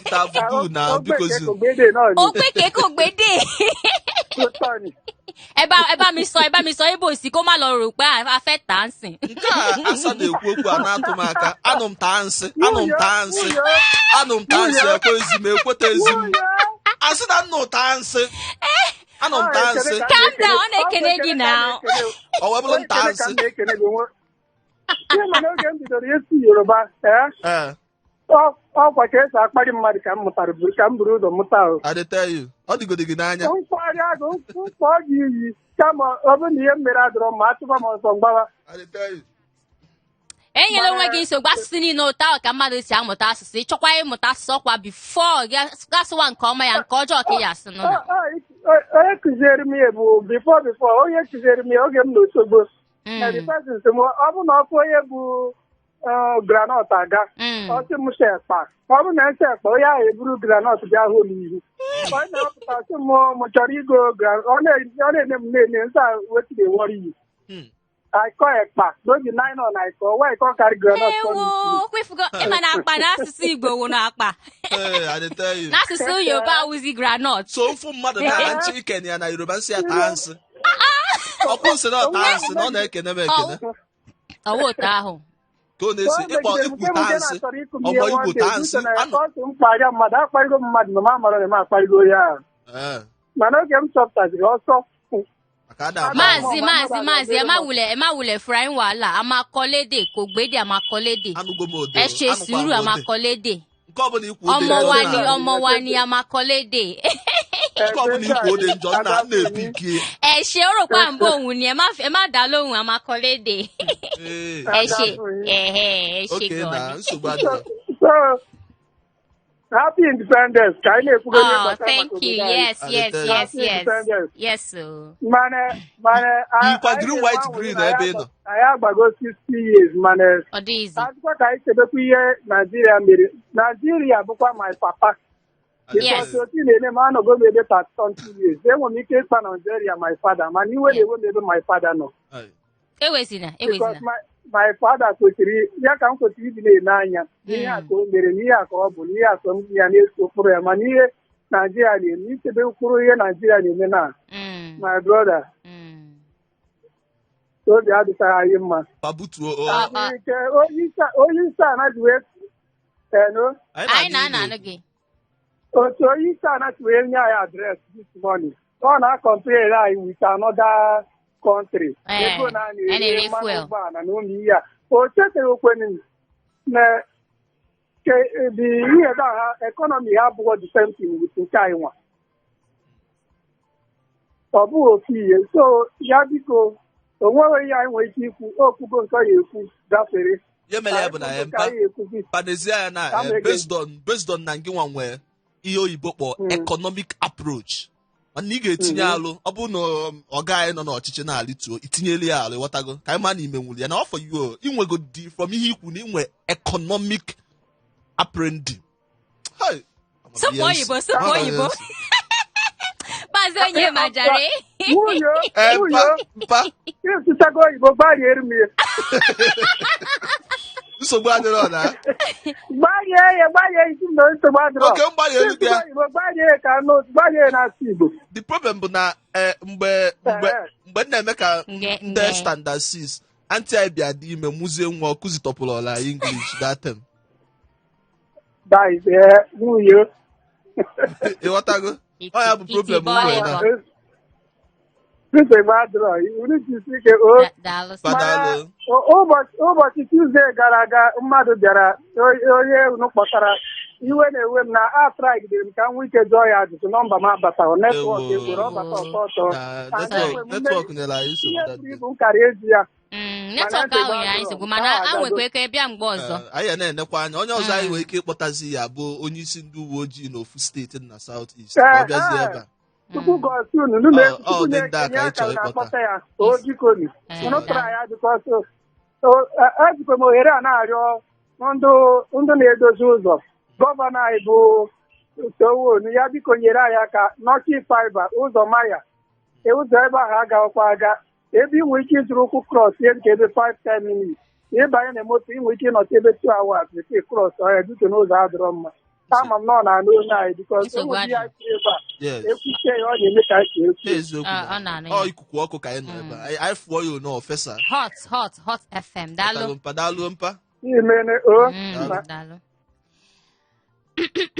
It have do na, biko zi. Kò gbédè náà Ó ni. gbékè, kò gbédè. Tó tọ́ ni. Ẹ bá mi sọ ibo sí, kó má lọ rò pé a fẹ́ tà á ń sìn. Nke a asa na-ekwu okwu a na-atụ m aka. Anụ m taa nsị, anụ m taa nsị, anụ m taa nsị, ekwe ezi m, ekweta ezi m. Asị na nnụ taa nsị, anụ m taa nsị. Calm down, ọ na-ekene gị now. Ọ wee bụrụ nta nsị. Ihe ma n'oge m bidoro ịsụ Yoruba, ee, Ee, ọkwa ka esi akparị mmadụ ka m mụtara ka m buru ụzọ mụta o. I dey tell you. Ọ dịgodi gị n'anya. Mkparị agụ mkpọ gị iyi, kama ọ bụrụ na ihe m mere adịrọ mma, achụba m ọsọ mgbawa. I dey tell you. Enyela onwe gị nsogbu. Asụsụ niile, ụtọ ahụ ka mmadụ si amụta asụsụ. Ịchọkwa ịmụta asụsụ, ọkwa before gasụwa nke ọma ya, nke ọjọọ ka ị ya asụ nụ na. Onye kụziere m ihe bụ before onye kụziere m ihe oge m n'Osogbo. Na the person sị m, ọ bụ na ọkụ onye bụ groundnut aga, ọ sị m sekpa, ọ bụ na nsekpa, onye ahụ eburu groundnut bịa hụ m ihu. Onye na-apụta sị m m chọrọ igo groundnut, ọ na-ene m na-ene nsọ, wetin dey worry you? I call ekpa, no be nylon I call, why I come carry groundnut come Ewo, kwefugo ịma na akpa n'asụsụ Igbo wụ na akpa. Hey, I dey tell you. N'asụsụ Yoruba awụzi groundnut. So mfụ mmadụ na nchi ikene ya na Yoruba, nsị ya taa nsị. Ọkwụ nsị na ọ taa nsị na ọ na-ekene m ekene. Ọwụ otu ahụ. Ka ọ na-esi ịkpọ ikwu taa nsị. Ọgbọ Igbo taa nsị. Anọ. Ọsị m kparịa mmadụ, akparịgo m mmadụ ma m amara na m akparịgo ya ahụ. Ee, Mana oge m chọpụtaziri ọsọ maka ada ama. Maazị, maazị, maazị, ẹ má wulẹ̀ fura yín wàhálà. A máa kọ́ lédè, kò gbédè, a máa kọ́ lédè. Anụgo m ode. Ẹ ṣe Anụkwa m sùúrù, a máa ode. kọ́ lédè. Nke ọbụla ikwu ode Ọmọ njọ wa na ni, ọmọ wa ni, a máa kọ́ lédè. Nke ọbụla ikwu ode njọ na m na-epi ike. Ẹ ṣe, ó rò pé à ń bọ̀ òun ni. Ẹ má dá lóhùn, a máa kọ́ lédè. Ee, Ẹ ṣe, ẹ̀hẹ́, ẹ ṣe oke gan na ni. nsogbu adịrọ. So happy independence ka anyị na-ekwugo ihe Oh, gbasara thank maka you. obodo anyị. Yes, yes, yes, Happy yes. independence. Yes, o. Mana Yikwa anyị green, na-enwe white, aṅụrị green na ebe ị nọ. Anyị agbago 60 years, mana Ọ dị izi. azụkwa ka anyị chebekwa ihe Naijiria mere. Naijiria bụkwa my papa. Yes. Because otu na-eme m, anọgo m ebe 30 something years, enwere m ike ịkpa Naijiria my father, mana iwe na-ewe m ebe my father nọ. Aye. Ewezina, Because ewezina. my father kwesịrị ya ka m kwesịrị ịdị na-ene anya n'ihe a ka o mere, n'ihe a ka ọ bụ, n'ihe a ka m ya na-eso ụkpụrụ ya. Mana ihe Naijiria na-eme, ichebe ụkpụrụ ihe Naijiria na-eme na my brother, obi adịchaghị anyị mma. Pabutuo o. Ah, ah. Nke onye isi ala ji wee eno Anyị na-ana anụ gị. Otu onye isi ala ji wee nye anyị address this morning, ọ na-acompare anyị with another country. Eh, Ego na a a na-ere na-ere mmanụ fuel. ụgbọala na ụmụ ihe a, o cheteghị okwenu na ke the ihe da ha economy ha abụghị the same thing with nke anyị nwa. Ọ bụghị ofu ihe. So ya biko, o nweghị ihe anyị nwere ike ikwu. Okwugo nke ọ ya ekwu gafere. Ihe mere ya bụ na Anyị ya kwugo nke anyị ekwuzi. panezie ya na Ka m ege. based on na ngị nwa nwee ihe oyibo kpọ economic approach, mana ị ga-etinye alụ. Ọ bụrụ na ọga anyị nọ n'ọchịchị na-alịtuo, itinyela ya alụ, ịghọtago, ka anyị ma na ime nwere ya na ọfọ you inwego dị from ihe ikwu na inwe economic apprendi. Hey, Sụpụ oyibo, sụpụ Amamihe oyibo. nsị. Maazị onye majare. Nwunye, Eh, nwunye, mpa mpa. Ịsụchago oyibo, gbarie m ya. Nsogbu adịrọ na Gbarie ya, gbarie isi m na nsogbu adịrọ. Oke mgbali elu Ịsụgo bịa. oyibo, gbarie ka anụ, gbarie na-asụ Igbo. The problem bụ na mgbe mgbe m na-eme ka ndị Nge. standard 6, aunty anyị bịa dị ime, mụzie nwa, ọ kụzitọpụrụ ọla English that term. That is, nwunye. Ịghọtago, ọ ya bụ problem m nwere na. Nsogbu adịrọ, unu jisi ike o. Daalụ. Padalụ. Ụbọchị Tuzdee gara aga, mmadụ bịara, onye unu kpọtara, iwe na-ewe m na a tragidere m ka m nwee ike jụọ ya ajụjụ. Nọmba m abataghị, network Ewo. ekwere ọ bata ọtọ ọtọ. Na network nyere anyị nsogbu Ihe that buru day. ibu m karịa eji ya. Network ahụ nyere anyị nsogbu, mana Mana a nwekwa ike bịa mgbe ọzọ. Anyị na-enekwa anya onye ọzọ anyị nwere ike ịkpọtazi ya bụ onye isi ndị uwe ojii n'ofu steeti dị na South East, ka ọ bịazie ebe a. Chukwu gọzie unu, unu Ọ- ọ Chukwu dị ndị a na-ekenye ka anyị aka chọrọ na-akpọta ya o jikonu. Unu tara ya dịka ọsọ. Ejikwa m ohere a na-arịọ ndụ na-edozi ụzọ, gọvanọ anyị bụ Sowonu, ya biko nyere anyị aka n'Ọkị Fiber, ụzọ Maya, ụzọ ebe ahụ agaghịkwa aga, ebe ị nwere ike ịzụrụ ụkwụ cross ihe nke ebe 5-10 minutes, ịbanye na moto, ị nwere ike ịnọchi ebe 2 hours before cross ọhịa dute n'ụzọ adịrọ mma. Ama m na ọ na-anụ onye anyị because Nsogbu enweghị ihe adịghị. anyị kwuru ebe a Yes. ekwuchie ya, ọ ga-eme ka anyị si ekwu. Eziokwu. Ọ na-anụ Ọ ya. ikuku ọkụ ka anyị nọ ebe a. Anyị fụọ ya ono ofesa. Hot, hot, Hot FM. Daalụ. Daalụ mpa, daalụ mpa. Imene o. Daalụ.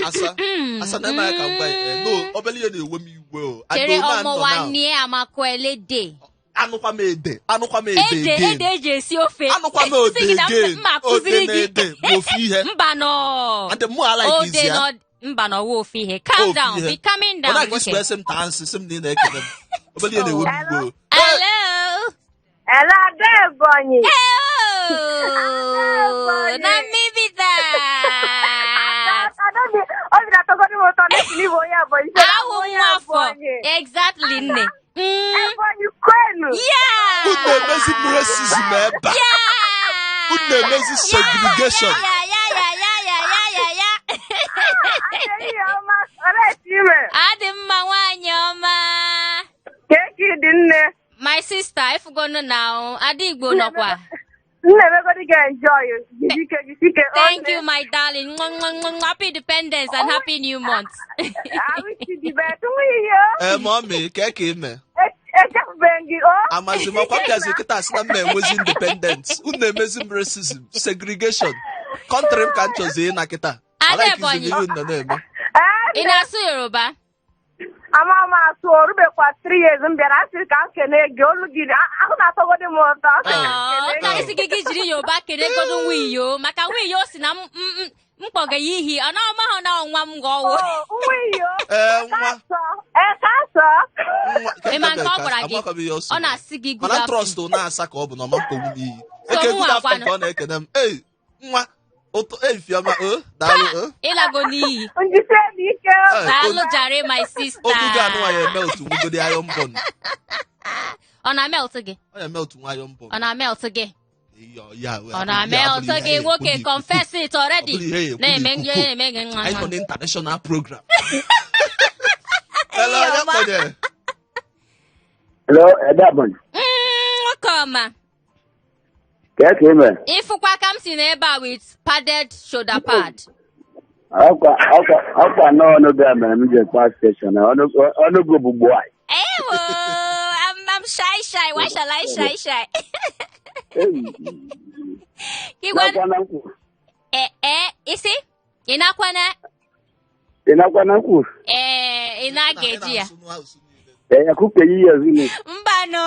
Asa asa na eme ya ka m gwa ya, no, obele ihe na-ewe m iwe o. Chere. Adoma Ọmọ nọ wa now. ní amakwelede. Anụkwa m ede, anụkwa m ede Ede. again. Ede eji esi ofe. Anụkwa m ode Sị gị na again. mma Ode akụziri na gị. ede bụ ofu ihe. Mba nọ. And mụ ala Ode izi ya. nọ mba nọ wụ ofu ihe. Calm Ofu down. ihe. Be calming Ọ down. na-aga isi Nwoke. wee sị m taa nsị, sị m na ị na-ekele m. Obele ihe na-ewe m iwe o. Hello. Hello, Ada Ebonyi. Hello. Na me be that. Ada, obi na-atọgọdị m ụtọ na esi n'ịbụ onye Ebonyi. Awụ Onye nwa afọ. Ebonyi. Exactly, nne. Ebonyi kwenu. Yeah. Unu na-emezi racism ebe a. Yeah. Unu na-emezi segregation. Yeah. Ehihie ọma, olee etu ime? Adị mma, nwaanyị ọma. Ka eki dị, nne? My sister, ifugonu na Ada Igbo nọkwa. Nna emegodi gị enjoy. Jisike, jisike. Thank you, my darling. Mwah, mwah, mwah. Happy Independence and happy new month. I wish you the best. Nwunye. Ee, mummy, ka ka ime? Echefubeghị gị o. Amazi m ọkwa mbịazi kịta sị na m enwezi independence. Unu na-emezi m racism, segregation. Country m ka m chọzi ịna kịta. Ada Alaikizim Ebonyi. ihe unu na-eme. Ị na-asụ Yoruba? Ama m asụ, orubekwa 3 years m bịara asị ka m kene gị, olu gị ahụ na-atọgodi m ụtọ. Asị ka m Ọ kene ka gị. isi gị gị jiri Yoruba kenegodu nwiyo, maka nwiyo si na m kpọga ya ihi ọ na ọmahụ na ọnwa m ga ọwụ. Oh, nwiyo. Ee, nwa. Ee, ka asọ. Nwa. Ị ma nke ọ gwara gị? Amakwa m ihe ọ sị. Ọ na-asị gị good Mana afternoon. trust na-asa ka ọ bụ na ọma mkpogbu n'iyi. So Eke mụ good afternoon akwanụ. ka ọ na-ekene m. Ei, nwa ụtọ efiọma o, daalụ o. Ịlago n'iyi. Njisi dị ike. Ee, Daalụ jare, my sister. Otu gị anụnwa ya eme otu nwugodi iron bond. Ọ na-amelt gị? Ọ ya eme otu nwa iron bond. Ọ na-amelt gị? Ya, Ọ na-amelt gị, nwoke? Confess it already. Ọ bụrụ ihe ya ekwu Na-eme n'ikuku. gị, na-eme gị nwa Anyị nọ nwa. n'international program. Hello, onye Ọma. kpọnyere? Hello, Ede Ebonyi. Nwoke ọma. Ka ka ime? Ịfụkwa ka m si n'ebe a with padded shoulder pad. Ọkwa n'ọnụ a mere m ji kpa station. Ọnụgo bụ gbuo anyị. Ewo, I'm shy shy. Why shall I shy shy? Igwe. Nakwa na nkwụ. Eh, isi? Ị nakwana? Ị nakwa na nkwụ? Ee, ị na-aga eji ya. Na-asụ n'asụsụ niile. Ee, akụkọ yi ya zinu. Mbanụ.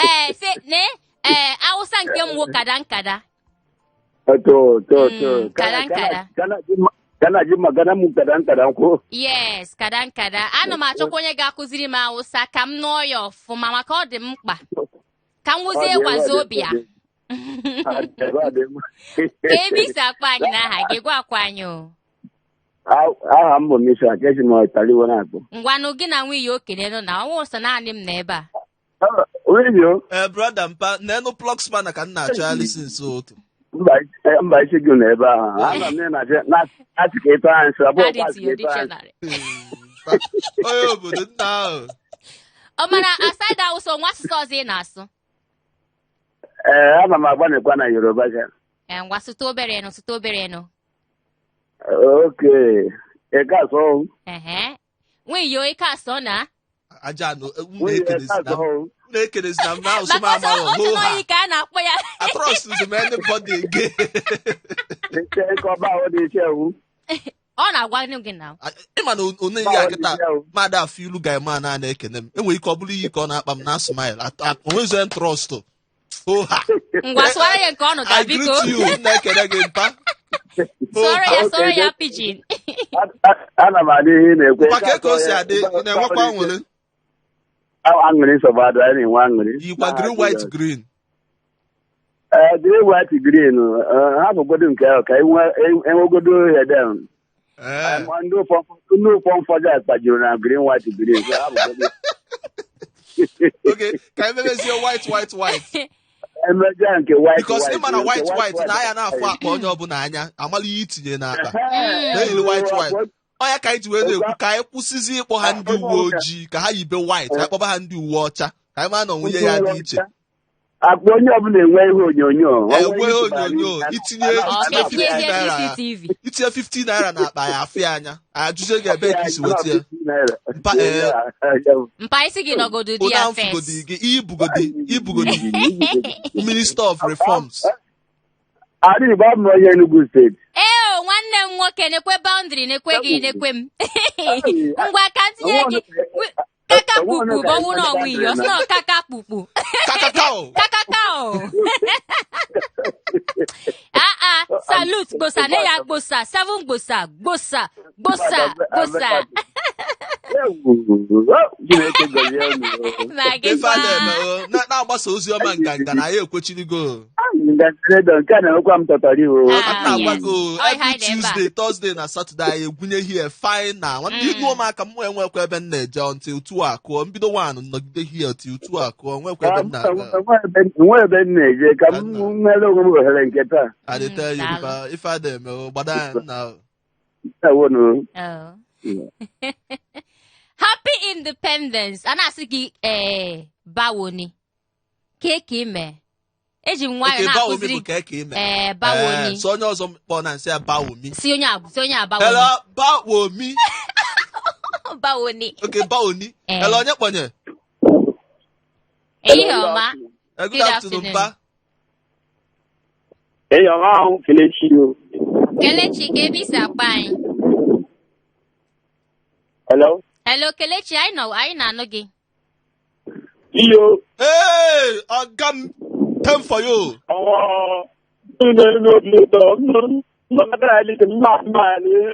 Ee, si ne ee Awụsa nke m wụ kada nkada. To, to, to. Kadan, kadan. Kana ji magana mu kadan kadan ko? Yes, kada nkada. Ana m achọkwa onye ga-akụziri m Awụsa ka m nụọ ya ọfụma, maka ọ dị m mkpa. Ka m wụzie wazobia. Ka ebe isi akpọ anyị n'aha gị, gwa akwa anyị o. Aha m bụ Mishak, esi m Ịtaliwo na-akpọ. Ngwanụ, gị na nwunye okenenụ na ọnwa ụsọ naanị m nọ ebe a. Redio. Ee, brother mpa, n'enu plug spanner ka m na-achọgharị since ụtụ. Mba, isi gị nọ ebe ahụ. Ama m na ị na-asị ka ịtọ anyị nsị, abụọ Add it kwa to your ka ịtọ anyị. dictionary. Onye obodo nna ahụ. Ọ mana aside Awụsa, nwa asụsụ ọzọ ị na-asụ? Ee, ana m agbanịkwa na Yoruba ja. Ee, ngwa, sụta obere nụ, sụta obere nụ. Oke, ị ka asọ. Ehe, nwunye, ike asọ na Aja anụ unu. Nwunye Ekelezina m. asọ. Unu ekelezina m na asụ m maka ọsọ amarọ oche hoo ha. n'oyi ka a na-akpọ ya. I trust m anybody again. Nke ọba ahụ dị iche ewu. Ọ na-agwa gị na Ịma na onye ya kịta mmadụ afọ ilu ga-eme a na-ekene m, enwere ike ọ bụrụ iyi ka ọ na-akpa m na smile onwezi trust oha. Ngwa, sụwara ya nke ọnụ ga I biko. greet you, m na-ekene gị, mpa. Sụọrọ ya, sụọrọ ya Okay. pidgin. Ana m adị ihe ị na-ekwe. Maka ka o si adị, ị na-enwekwa aṅụrị? Aṅụrị, nsogbu adị, anyị na-enwe aṅụrị. Yikwa green, white, green. Ee, green, white, green, hapụgodo nke ahụ ka enwegodo hedem. Ee. Ndị ụfọ mfọdụ a kpajuru na green, white, green, so hapụgodo. Okay, ka anyị mebezie white, white, white. Emejọ nke white Because white ịma na nke white, white na anya na-afụ akpa onye ọbụla anya amala ihe itinye n'akpa. Na-eyiri white, white. Ọnya ka anyị ji wee na-ekwu ka anyị kwụsịzi ịkpọ ha ndị uwe ojii, ka ha yibe white, ka anyị kpọba ha ndị uwe ọcha, ka anyị maa na onwe ya dị iche. Akpa onye ọbụla enwe ihe onyonyo. Enwe ihe onyonyo, itinye Ọ ka itinye etinyezie 50 naira. CCTV. Itinye 50 naira n'akpa ya, afụ ya anya, ajụzie gị ebe ka isi weta ya. Mpa, ee. Mpa, isi gị nọgodo di Ụna ya mfugodi first. gị ibugodi minister of reforms. Adịghị, abụ m onye Enugu Steeti. Ee o, nwanne m nwoke, nekwe boundary, nekwe gị, nekwe m. Ngwa, ka m tinye gị kaka kpukpu bụ ọnwụ na ọnwụ iyi ọsọ na kaka kpukpu. Kakakao. Kakaka o. Ah ah, salute, gbosa ne ya gbosa seven, gbosa gbosa gbosa gbosa. Chineke gọzie unu. Ma gị Ife a kwa. na-eme o, na-agbasa ozi ọma nganga na ya ekwechirigo. Ngaziredo nke a na-enwekwa m tọtọrọ iwo. Ah, Na-agwa yes. gị o, Ọ ihe every anyị na-ebe a. Tuesday, Thursday na Saturday anyị egwunye here fine na nwanne iduo m aka m enwekwa ebe m na-eje until 2 akụọ mbido 1 nọgide here till 2 akụọ, nwekwa ebe m na-aga. Nwe ebe m na-eje ka m nwere onwe m ohere nke taa. I dey tell you. Daalụ. Ife a na-eme o, gbado anya nna. Ewonu. Oh. Happy Independence. A na-asị gị ee, bawo ni ke ka ime eji m nwayọọ Okay, bawo mi na-akụziri bụ ka eke ime. Ee, bawo Ee, ni. so onye ọzọ kpọọ na nsị ya bawo mi. Si onye a, si onye a, bawo Hello, ni. bawo mi. Bawo ni. Okay, bawo ni. Ee. Hello, onye kpọnye? Ehihie ọma. Eh, good Good afternoon, afternoon. pa. Eyi ọma ahụ, Kelechi o. Kelechi, ka ebe isi akpa anyị? Hello. Hello, Kelechi, anyị nọ, anyị na-anụ gị. Iyo. Hey, ọga m, 10 for you. Ọwọ́ ndị na-eme obi ụtọ nnọkọtara ya lite mma mma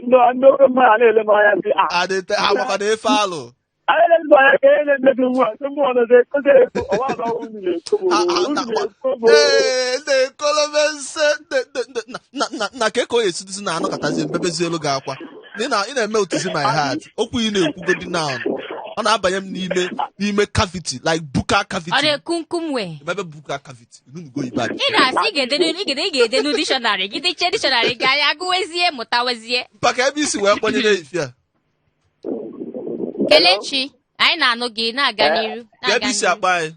ndị oke mma na-ele m anya sị ah. Adịte ha makwa na efe alụ. Anyị na-ele m anya ka ihe na-emebi nwa sị mmụọ nọzi ekozi eko ọwa ọzọ unu na-eko bụ unu na-eko bụ. Ee, na-ekolobe nse na na na ka eko esi dịzi na anọkọtazi mbebezi elu gị akwa. Na ị na-eme otuzi my heart. Okwu ị na-ekwugodi now, ọ na-abanye m n'ime cavity like buccal Ọ cavity. na-eku nkumwe. Ebe buccal cavity inunugo ibe abi. Ị na-asị ị ga-edenu dictionary gị, dechie dictionary gị, anyị agụwezie, mụtawezie. Maka ebe isi wee kpọnye n'efi a. Kelechi, anyị na-anụ gị, na-aga n'iru. Ka Na-aga ebe isi n'iru. akpa anyị.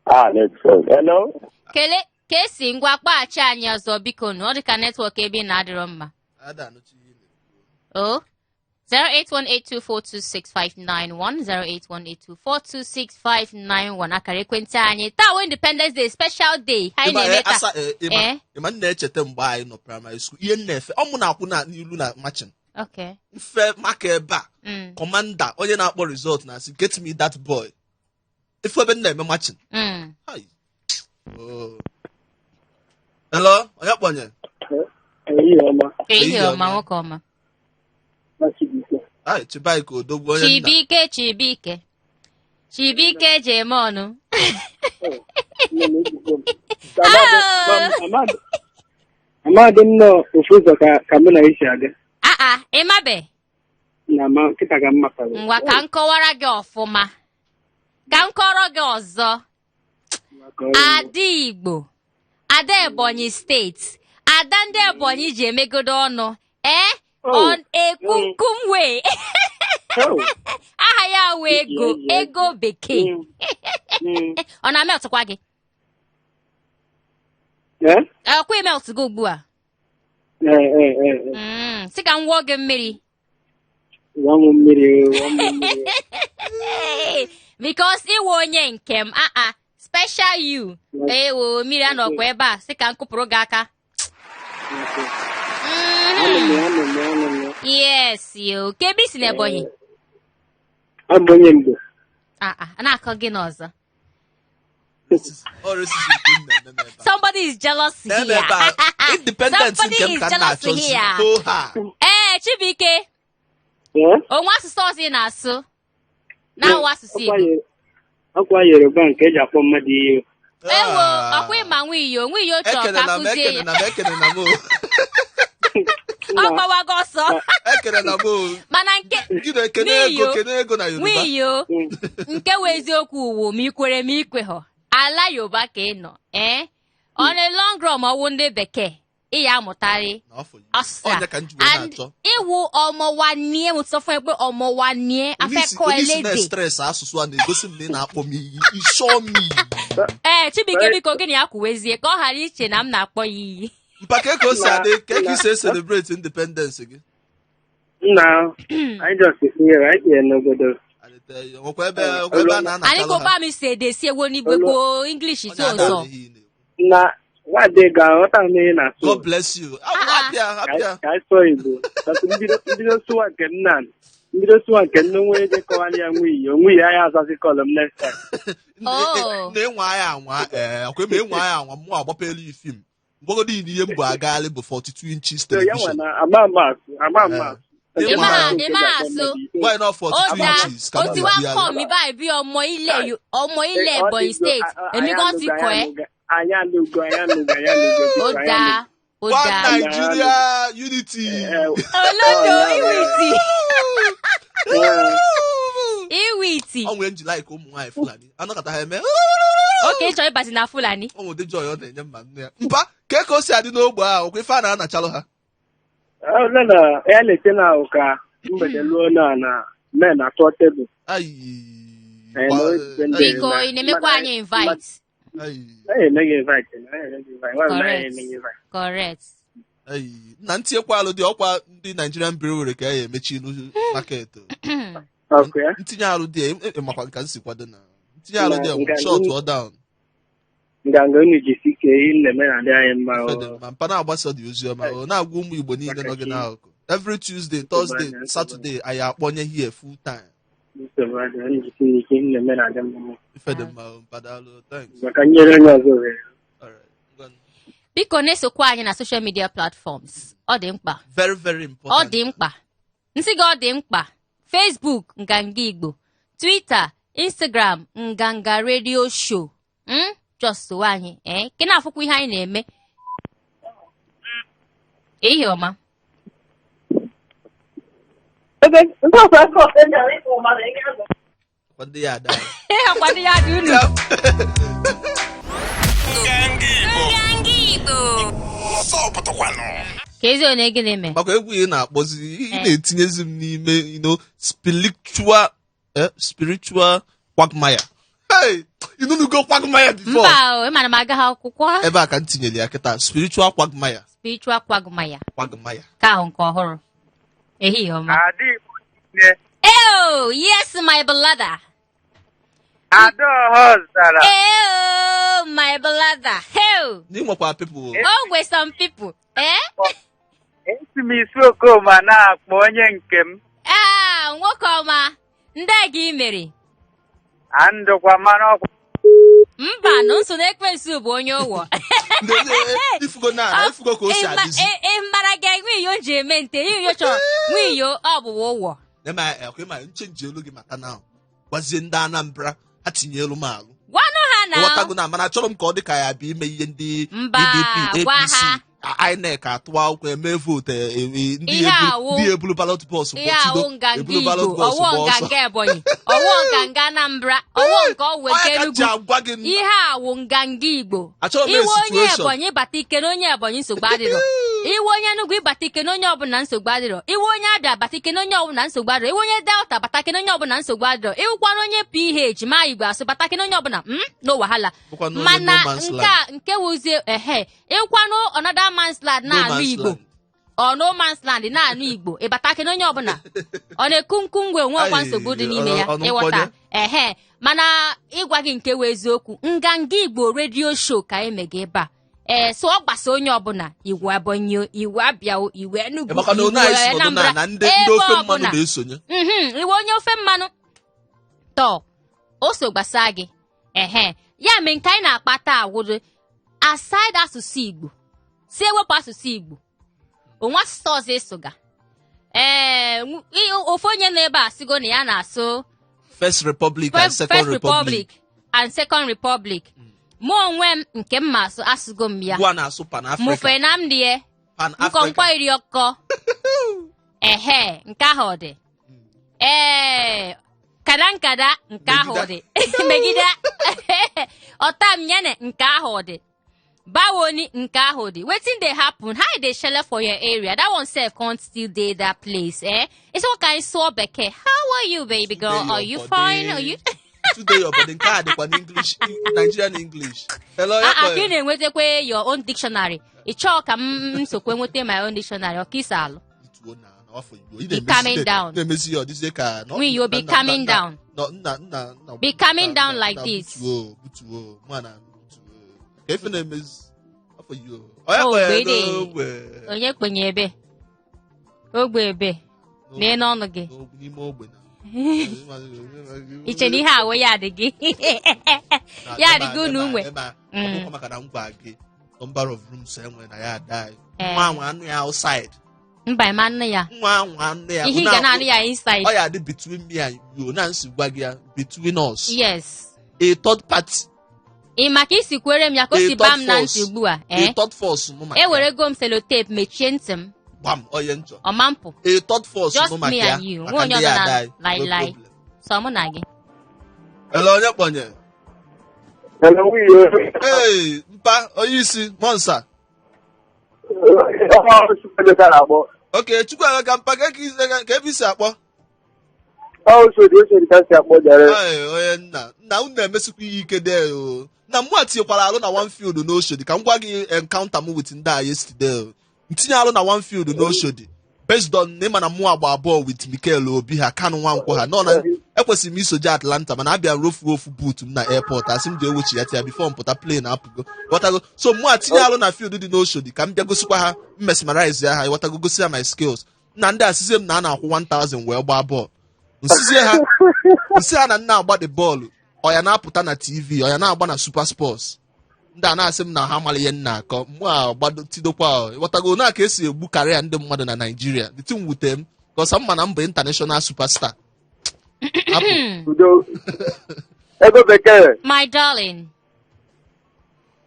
Ah, network. Hello. Kele ka esi, ngwa, kpaghachi anyị ọzọ biko nụ, ọ dị ka network ebe ị na-adịrọ mma. Ada anụchi ihe ị na-ekwu. O 08182426591, 08182426591, akara ekwentị anyị. Taa wụ Independence Day, special day anyị Ịma, na-eme eh, taa. asa, eh, ịma Eh? ịma m na-echeta mgbe anyị nọ primary school, ihe m na-efe ọ mụ na-akwụ na n'ilu na marching mfe maka ebe a commander, onye na-akpọ result na-asị, "Get me that boy." Ife ebe m na-eme marching. Hi. Oh. Hello, onye kpọnye? Ehihie ọma. Ehihie Ehihie ọma. ọma. Nwoke ọma. Chibuike. Ai, Chibuike odogwu, onye nna. Chibuike, Chibuike, Chibuike ji eme ọnụ. Nne m, ejigo m. Amadị m nọ ofu ụzọ ka mụ na esi aga. Aa, ịmabe? Na ma nkịta ka m matara. Ngwa, ka m kọwara gị ọfụma, ka m kọrọ gị ọzọ. Ada Igbo, ada Ebonyi Steeti, ada ndị Ebonyi ji emegodo ọnụ ee. Oh. On ekwunkumwe. Oh. Aha ya wee ego ego bekee. Ọ na-ameltụkwa gị? Eh? Ọkwa imeltụ gị ugbu a? Eh. Sị ka m wụọ gị mmiri. Wụọ m mmiri, wụọ m mmiri. Because ịwụ onye nke m, aa, special you. Ewo, mmiri anọkwa ebe a, sị ka m kụpụrụ gị aka. Okay. Anụ m ya, anụ m ya, anụ m ya. Yes, yo. Ka ebe i si na Ebonyi? Abụ onye Igbo. Ah, ah, a na-akọ gị n'ọzọ. Ọ racism ka ị na-eme m ebe a. Somebody is jealous Na-eme here. ebe a. Independence Somebody nke m is ka m jealous na-achọzi. here. Hoo ha. Ee, Chibuike, Ee? o nwe asụsụ ọzọ ị na-asụ na-awụ asụsụ Ọkwa Igbo. Ọkwa Yoruba nke eji akpọ mmadụ iyi. Ewo, Ah. ọkwa ịma Nwiyo, Nwiyo chọrọ ka Ekelela m, akụzie ya. ekelela m, ekelela m o. Ọ gbawago ọsọ. Ekelela m o. Mana nke Gị na-ekene ego, Nwiyo, kene ego na Yoruba. Nwiyo, nke wụ eziokwu wụ ma ikwere ma ikweghọ. Ala Yoruba ka ị nọ, ee? On a long run, ma ọ wụ ndị bekee, ị ya amụtarị Na afọ yi. asụsụ a. Ọnya ka m ji wee And na-achọ. ịwụ ọmọ wa nie, mo ti sọ fún ẹ pé ọmọ wa nie, a fẹ́ kọ́ ẹ Onye isi lédè. na-stress asụsụ a na-egosi m na ị na-akpọ m iyi. Ịchọ m iyi. Ee, Chibuike, biko gị na ya kwuwezie ka ọ ghara iche na m na-akpọ ya iyi. Mpa ka ka o si adị, ka ka i si celebrate independence gị. Nna, anyị just tinyere, anyị tinyere n'obodo. Adịte, nwekwa ebe nwekwa ebe a Anyị na-anatalụ kò ha. bá mi ṣèdè sí ewo ní gbogbo English Onye tó ada sọ. adịghị na-ekwu. Na nwadị ga-aghọta m ihe na-asụ. God bless you. Ah, ah. Abịa, abịa. Ka anyị sụọ Igbo. But mbido sụwa nke m na mbido sụwa nke m na onwe onye kọwara ya Nwiyo, Nwiyo ya azazi call m next time. Oh. Na-enwe anya anwa, ee, ọkwa eme enwe anya anwa, mụ agbapelu fim. Mgbagodi ihe m bụ agagharị bụ 42 inches So ya nwa television. na ama ama asụ, ama ama asụ. Ị ma- ị ma asụ. Why not Ó 42 dáa, inches? Ka ó m ti wá na-ebugharị. kọ̀ mí báyìí bí ọmọ ilẹ̀ ọmọ ilẹ̀ Ebonyi State. Èmi gan ti kọ̀ ẹ́. Anyị anụgo, anyị anụgo, anyị anụgo, Ó biko, anyị dáa, ó One dáa. Nigeria unity. anụgo. Olódo Oh, yeah. ìwìtì, Eh, ìwìtì. Ọ nwere nji like ụmụ nwaanyị Fulani. Anọkọta ha eme. Oke, ị chọrọ ịbazi na Fulani. Ọ nwere ụdị joy ọ na-enye mma nne ya. Mpa, ka ka o si adị n'ogbe ahụ, ọkwa ife a na-anachalụ ha. ọ nọ na ya na-eche na ahụ ka mgbede luo na na men atụọ tebụl. Ayi. Eh, na o jide ndị- Biko, ị na-emekwa anyị invite. Ayi. Anyị emeghị invite, anyị emeghị invite, nwa m na anyị Correct. emeghị invite. Correct. Ayi. Na ntinyekwa alụ dị ọkwa ndị Nigerian Brewery ka ya emechi ilu market. Ọkụ ya? Ntinye alụ dị e makwa nka nsi kwado na. Ntinye alụ dị Nga- short or down. Nganga unu jisi ike, ihe na-eme na-adị anyị mma. Ife dị mma. Mpa na-agbasa dị ozi ọma. Ọ na-agwa ụmụ Igbo niile nọ gị n'akụkụ. Every Tuesday, Thursday, Saturday, anyị akpọnye here full time. Nsogbu adịghị, unu jisi ike, ihe na-eme na-adị mma. Ife dị mma, mpa daalụ. Thanks. Maka nyere onye ọzọ ohere. All right. Ngwanụ. Biko na-esokwa anyị na social media platforms. Ọ dị mkpa. Very, very Ọ important. dị mkpa. Nsị gị ọ dị mkpa. Facebook Nganga Igbo, Twitter, Instagram Nganga Radio Show. Just sowe anyị, ee, ka ị na-afụkwa ihe anyị na-eme. Ehihie ọma. Ọkwa ndị ya ada. Ọkwa ndị ya dị unu. Nganga Igbo. Nganga Igbo. Ọsọ pụtakwanụ. Ka ezi onye gịnị mee? Makwa egwu ị na-akpọzi, ị na-etinyezi m n'ime spiritual quagmire. Hey, ịnụnugo quagmire before? Mba o, ị mara m agaghị akwụkwọ. Ebe a ka m tinyere ya kịta, spiritual quagmire. Spiritual quagmire. Quagmire. Ka ahụ nke ọhụrụ. Ehihie ọma. Ada Igbo niile. Oh, yes, my brother. Ada ọha zara. Oh, my brother. Hey. Na ị nwekwa people. O nwe some people. Eh? Esi m isi Okoma na-akpọ onye nke m. Ah, nwoke ọma. Ndị gị mere. Andụkwa mara ọkwa. Mba, nụ nso na ekwensu bụ onye ụwọ. Ifugo na ifugo ka o si adịzi. Ị mara gị nwiyo ji eme nte, iyo chọrọ nwiyo ọ bụ ụwọ. Ịma nchenji elu gị maka na gwazie ndị Anambra ha tinye elu m alụ. Gwanụ ha na Ghọtago na mana achọrọ m ka ọ dị ka ya bụ ime ihe ndị Mba, PDP, gwa APC, ha. INEC atụwa akwụkwọ eme vootu, ndị Ihe ndị ebulu ballot box ihe awụ gbọchido nganga ebulu Igbo, ballot box ọwụ gba ọsọ. nganga Ebonyi, ọwụ nganga Anambra, ọwụ nke ọwụ nke Onye ka ji Enugu. agwa gị Ihe awụ nganga Igbo. Achọrọ m Iwe onye situation. Ebonyi ịbata ike na onye Ebonyi nsogbu adịrọ. Iwe onye Enugu ịbata ike na onye ọbụla nsogbu adịrọ. Iwe onye Abịa bata ike na onye ọbụla nsogbu adịrọ. Iwe onye Delta bata ike na onye ọbụla nsogbu adịrọ. Iwekwana onye PH ma Igbo asụ bata ike na onye ọbụla, no wahala. Bụkwanụ onye Mana no man's nke land. a nke wuzie ehe ịkwanụ another man's land No na-anụ man's Igbo. land. Ọ no man's land na-anụ Igbo ịbata ike na onye ọbụla ọ na-eku nkwu ngwe onwe ọkwa Ayi, nsogbu dị n'ime ya ọnụ ịghọta mkpọnye. ehe mana ịgwa gị nke wụ eziokwu Nganga Igbo Radio Show ka anyị mega ebe a. Ee, so ọ gbasa onye ọbụla, Igbo Ebonyi o, Igbo Abịa o, Igbo Enugu, Maka na Igbo onye anyị si nọdụ na Anambra, na ndị ndị ebe ofe mmanụ ọbụla. na-esonye. Iwe onye ofe mmanụ tọ o so gbasa gị. Ehe, ya mere nke anyị na-akpa taa wụrụ aside asụsụ Igbo, si ewepụ asụsụ Igbo, onwe asụsụ ọzọ ịsụga. Ee, ofu onye nọ ebe a sịgo na ya na-asụ First Republic and Second First Republic. Republic and Second Republic. Mụ onwe m, nke m ma asụ, asụgo m ya. Gwa na-asụ Pan Africa. Mụfe na m die Pan Africa. nkọnkọ iri ọkọ. Ehe, nke ahụ dị. Ee, kada nkada, nke ahụ dị. Megide ọta m nyene, nke ahụ dị. Báwo ni, nke ahụ dị. Wetin dey happen? How e dey shele for your area? That one sef can't still dey that place, eh? It's all kind sụọ bekee. How are you, baby girl? Are you fine? Are you Today your body nke a dịkwa n'English, Nigerian English. Hello, Ah, ah, ya ka ị na-enwetakwa your own dictionary. Ị chọọ ka m sokwe nweta my own dictionary, ọ ka isi alụ? Ituo na n'afọ Igbo. Ị Be na-emezi calming down. Na-emezi ya ọ dịzie ka We, you'll be calming down. Nna nna nna. Be calming down like nna, this. Butuo, butuo, mụ na butuo. Ka ife na-emezi afọ Igbo. Onye Oh, kwenye gbede. n'ogbe. Onye kpenye ebe? Ogbe ebe? Nee n'ọnụ gị. N'ime ogbe na. Iche na ihe awụ ya dị gị. Ya dị gị unu nwe. Ọ bụkwa maka na m gwa gị number of rooms enwe na ya ada anyị. Eh. Nwa anwa anụ ya outside. Mba, ịma nnu ya. Nwa anwa anụ ya. Ihe ị ga na-anụ ya inside. Ọ ya dị between me and you. Na nsi gwa gị ya between us. Yes. A third party. Ị maka isi kwere m ya ka o si A baa third m na force. ntị ugbu a. A Eh? third force mụ maka ya. Ewerego m sellotape mechie ntị m. Gbam, onye nchọ. Ọma mpụ. A third force Just mụ maka me ya. and you. Maka Nwa onye ndị ọzọ ya na ada anyị. lai No lai. problem. Sọ mụ na gị. Hello, onye kpọnye? Hello, nwunye. Hey, mpa, onye isi, Monsa. Ọ Chukwuemeka na-akpọ. Okay, Chukwuemeka, mpa, ka ebe isi akpọ? Ọ Oshodi, Oshodi ka si akpọ jare. Ee, onye nna nna unu na-emesikwa ihe ike dee o. Na mụ tinyekwara alụ na one field n'Oshodi. Ka m gwa gị encounter m with ndị a yesterday o. Ntinye alụ na one field n'Oshodi based on na ịma na mụ agba bọọlụ with Mikel Obi ha, Kanu Nwankwo ha nọ na ekwesịrị m isoje Atlanta, mana abịa m rofuo ofu boot m na airport, asị m jee wechi ya ya before m pụta, plane apụgo, ghọtago? So mụ atinye alụ na field dị n'Oshodi ka m bịa gosikwa ha, m mesmerize ya ha, ghọtago, gosi ha my skills. Na ndị asịzie m na a na-akwụ 1000 wee gbaa bọọlụ. Nsizie ha, nsị ha na nna agba the bọọlụ, ọ ya na-apụta na TV, ọ ya na-agba na Super Sports. Ndị a na-asị m na ha mara ihe m na-akọ. Mụ a gbado tidokwa, ghọtago, na ka esi egbu karịa ndị mmadụ na Naịjirịa. The thing wute m kọsa mma na m bụ international superstar. Hapụ. Udo. Ego bekee. My darling.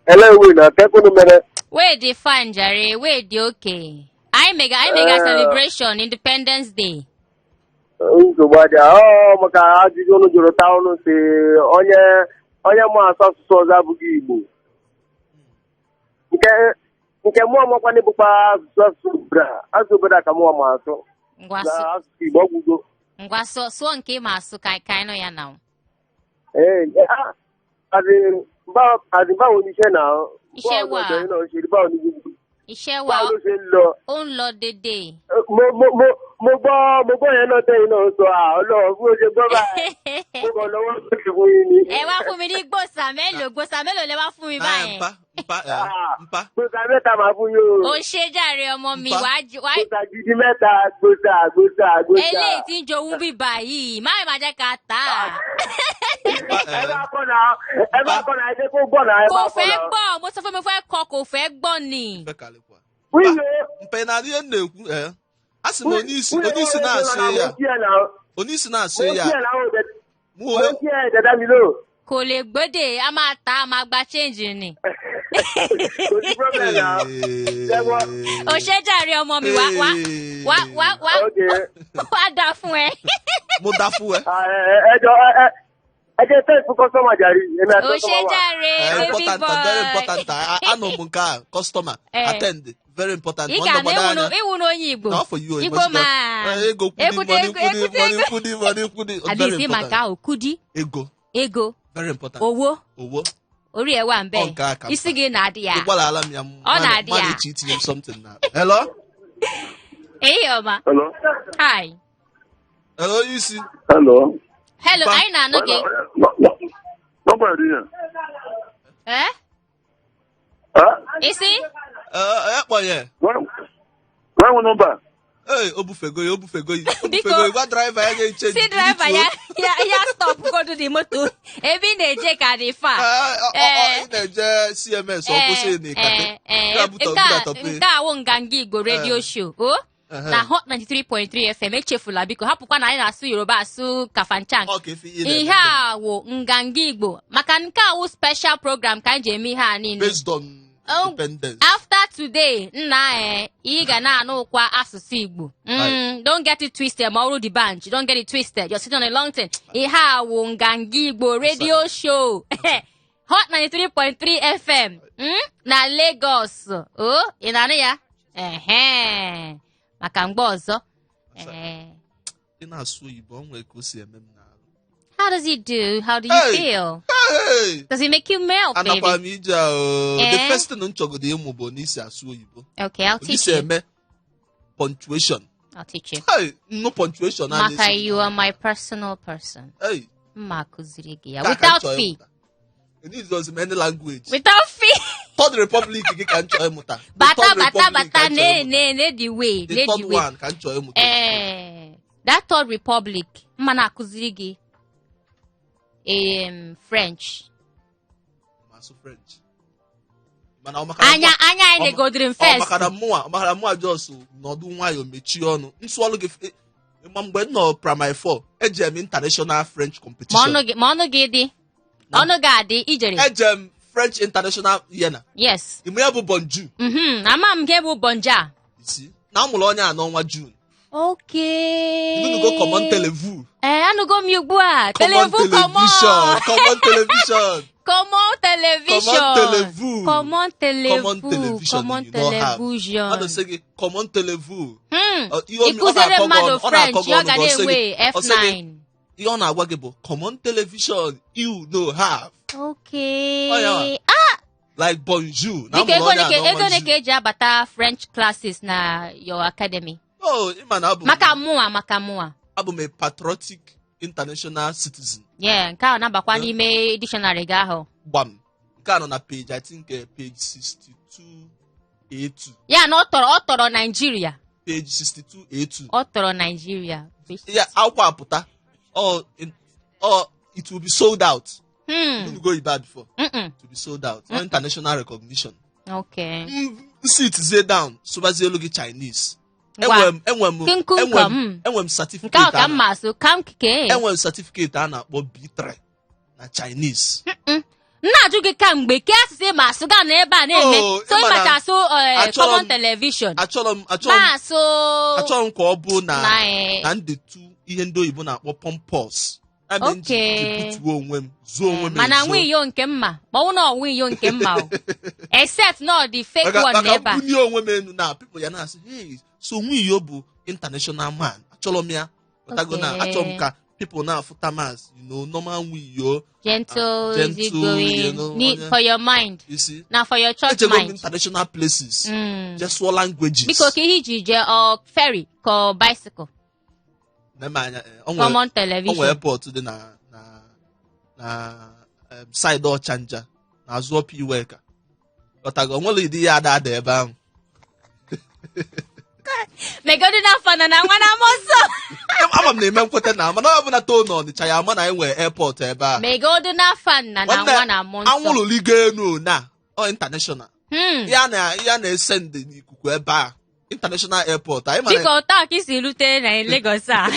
Ele wi na kekunu mere. We dey fine jare, we dey okay. Anyị mega Eh. celebration Independence Day. Nsogbu adị. Ọ maka ajụjụ unu jụrụ taa, unu si onye onye mụ asụ asụsụ ọzọ abụghị Igbo. Nke mụọ makwana bụkwa asụsụ obodo a, asụsụ obodo a ka mụọ ma asụ. Ngwa Na sụ asụsụ Igbo ọgwụgo. Ngwa sụọ, sụọ nke ị ma asụ ka anyị nụ ya na. Ee, àti báwo ni iṣẹ́ náà? Iṣẹ́ wà. Báwo ni ọ̀dọ̀ yín náà ṣe rí? Báwo ni gbogbo? Iṣẹ́ wa Báwo ló ṣe ń lọ? Ó ń lọ dédé. Mo gbọ́ yẹn náà tẹ́yìn náà sọ Ọlọ́run bí ó ṣe gbọ́ báyìí. Mo kàn lọ́wọ́ sókè fún yín ni. Ẹ wá fún mi ní gbòòsà mélòó, gbòòsà mélòó lẹ wá fún mi Ah, báyẹn? Mpa mpa eh, mpa. Gbòòsà mẹ́ta máa fún yín o. Ó ṣe jàre ọmọ mi. Mpa. Wàá wàá Gbòòsà gidi mẹ́ta, gbòòsà gbòòsà gbòòsà. Eléyìí tí ń jowú bí báyìí má má jẹ́ ká tà á. Mpa, Ẹ eh, bá kọ́ náà, ẹ bá kọ́ náà, ẹ jẹ́ kó gbọ́ náà, ẹ Kò bá kọ́ fẹ́ náà. gbọ́, mo sọ fún mi fẹ́ kọ, kò fẹ́ gbọ́ ni. Mpe kalịkwa. Wíyé. Mpa, ị na-adị ihe m na-ekwu eh? A sị m onye isi na-asị ya, onye isi na-asị ya mụ Mo kí ẹ dada mi lò. Kò lè gbódè, a máa tà á, máa gba change ni. Kò sí problem náà. Ṣẹ́gbọ́n. Ó ṣe jàre ọmọ mi, wá wá wá wá wá. Okay. Wá dá fún ẹ. Mo dá fún ẹ. Ah, ẹ jọ ẹ jẹ́ tẹ́ fún customer jàre. Èmi àti Ó ṣe customer wà. jàre, Eh, baby important, boy. very important. Anọ m nke a, customer Eh. attend, very important. Ị Nwanne, ga na gbado anya. ịwụ na onye Igbo. Na afọ you Igbo ma. Ego kwudi. Ekwute Money ego, kwudi. ekwute Money ego. kwudi, money kwudi, very Adịghịzi important. maka ahụ kudi. Ego. Ego. Very important. Owo. Owo. Ori ewa mbe. Ọ nke a ka Isi mkpa. gị na-adị ya. Ụgbọala m ya. Ọ na-adị ya. Mmadụ echi itinye m something na. Hello. Ehihie ọma. Hello. Hi. Hello, onye isi. Hello. Hello. Mpa. Anyị na-anụ gị. Nọmba dị ya. Eh? Isi? Ee, kpọnye. Nwa nwe nọmba. Ee, o bufego ya, o bufego ya, o Biko. bufego ya. Gwa driver ya nye change. Si driver ya stop godu the moto. Ebe ị na-eje ka dị far. Ee, ị na-eje CMS, ọ kwụsị na Ikate. Ya buta- budatọpe. Nke a wụ Nganga Igbo radio show o na Hot 93.3 FM. Echefula, biko hapụkwa na anyị na-asụ Yoruba, asụ Kafanchan. Ọ ka efi ihe na-eme. Ihe a wụ Nganga Igbo, maka nke a wụ special program ka anyị ji eme ihe a niile. Based on Oh, independence. After today, nna, ị ga na-anụkwa asụsụ Igbo. Don't get it twisted. Ma ọrụ the bench, don't get it twisted, you're sitting on a long thing. Ihe a wụ Nganga Igbo radio show, Hot 93.3 FM, na Lagos. O ị na-anụ ya? Ehe, maka mgbe ọzọ. Ị na-asụ oyibo, o nwere ka o si eme m n'ahụ. How does it do? How do you Hey! feel? Hey! Does it make you melt, Anakwa baby? m ije o. The first thing m chọgodo ịmụ bụ n'isi asụ oyibo. Okay, I'll teach N'isi you. eme punctuation. I'll teach you. Hey, nnụ punctuation a Maka na-esi. you are my personal person. Hey, Mma kụziri gị ya ka ka m without chọọ fee. ịmụta. It needs any language. Without fee. Third Republic gị ka m chọọ ịmụta. The Bata, Third bata, Republic bata, ka m chọọ ne ịmụta. ne ne the way, The ne third the way. one ka m chọọ ịmụta. That Third Republic, mma na-akụziri gị French. Ma asụ French. Mana ọ maka na Anya anya anyị negodiri m ọ first. maka na mụnwa just nọdụ nwayọọ mechie ọnụ nsụọlụ gị. Ma mgbe m nọ primary 4, eje m international French Ma competition. ọnụ gị, ma ọnụ gị dị. Ọnụ gị adị ijere. Eje m French international yena. Yes. Ime ya bụ bonjour. Ama m nke bụ bonjour. Isi na amụrụ onye a n'ọnwa June. Okay. Inugo common televu? Ee, anụgo m ya ugbu a. Common Televu, television. common. Common television. Common television. Common televu. Common televu. Common television. Common You no have. television. Mmadụ sị gị common televu. Ihe ọ Ịkụziri na-akọ gị mmadụ ọnụ- ọ na-akọ French, gị ọ ọnụ ga ka ọ sị gị- na-enwe ọ sị gị, F9. Ihe ọ na-agwa gị bụ common television you no have. Okay. Ọ ya. Ah, Like bonjour na biko, amụrụ ego onye ole a ka ego n'ọnwa ole ka June. eji abata French classes na your academy? Oh, ịma na abụ m Maka mụnwa, maka mụnwa. Abụ m a patriotic international citizen. Yeah, nke ahụ na-abakwa n'ime dictionary gị ahụ. Gbam, nke a nọ na page, I think, page 62 A2. Ya na ọ tọrọ Naijiria. Page 62 A2. Ọ tọrọ Naijiria. Ya akwụkwọ apụta, or it will be sold out. You go Iba before. Mm-mm. It will be sold out. No international recognition. Sit down, sụbazie elu gị Chinese. Ngwa. Enwe m Kinkum enwe m kom. enwe m Nke certificate ahụ ka a m ma asụ kam kike. Enwe m certificate a na-akpọ B3 na Chinese. M na-ajụ gị kamgbe ke asụsụ ị ma asụ gaa na ebe a na-eme. Oh, So ị ma na ịmacha asụ achọrọ common television. Achọrọ m Ma asụ achọrọ m ka ọ bụ na na na ndetu ihe ndị oyibo na-akpọ pompous. Ya mere m ji ji butuo onwe m, zuo onwe m Mana ezuo. nwa iyo nke mma, ma ọ bụ na ọnwa iyo nke mma o, except na ọ dị fake Maka one maka ebe a. mbunye onwe m enu na people ya na-asị, "Hey, so nwa iyo bụ international man." Achọrọ m ya. Ghọtago na achọrọ m ka people na-afụta m as normal nwa iyo. Gentle, Gentle, easy going, need for your mind. You see? Na for your church Ejego m mind. international places, je sụọ languages. Biko, ka ihe iji jee, ọ ferry ka ọ bicycle? Na-eme anya, o nwere Common o nwere television. airport dị na side Ọchanja na azụ ọpa Iweka. Ghọtago? O nwere ịdị ya ada ada ebe ahụ. Megodu na fana na nwa na mọsọ. Ama m na-eme nkweta na mana ọ bụla too n'Ọnịcha ya ama na anyị nwere airport ebe a. Megodu na fana na Nwanne, nwa na mọ nsọ. Anwụrụ ligo enu na ọ international. Ya na-ese ndị n'ikuku ebe a, international airport anyị mana. Biko, taa ka isi rute na Lagos a?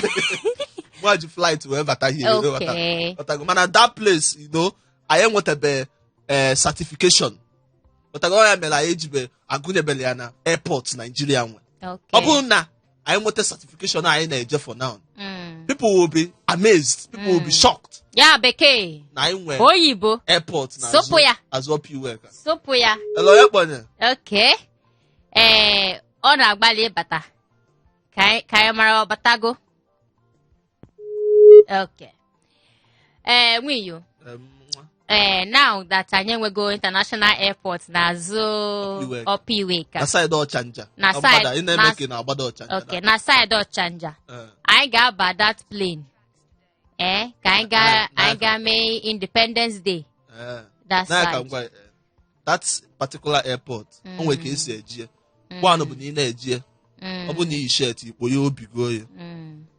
Nwa ji flight wee bata here. Ghọtago? Mana that place, anyị enwetabe certification. Ghọtago? Ọ ya mere anyị ejibe agụnyebele ya na airport Nigeria nwe. Ọ bụrụ na anyị nweta certification anyị na-eje for now, people will be amazed, people will be shocked Ya bekee. na anyị nwere Oyibo. airport na Sụpụ ya. azụ ọpa Iweka. Sụpụ ya. Hello, ya kpọnye. Okay. Ee, ọ na-agbalị ịbata. Ka anyị mara ọ batago. Okay. Ee, nwiyo. Nwa. Ee, now that anyị enwego international airport n'azụ Ọpa Ọpa Iweka. Na side Ọchanja. Na Na mgbada, ị na-eme ka ị na-agbada Ọchanja. Okay, na side Ọchanja. Anyị ga-aba that plane. Ee, ka anyị gaa Na- anyị gaa mee Independence Day that Na ya ka side. m gwa, that's particular airport, o nwere ka esi ejie. One bụ na ị na-ejie, ọ bụ na iyi shirt, ikpo ya obi goo ya,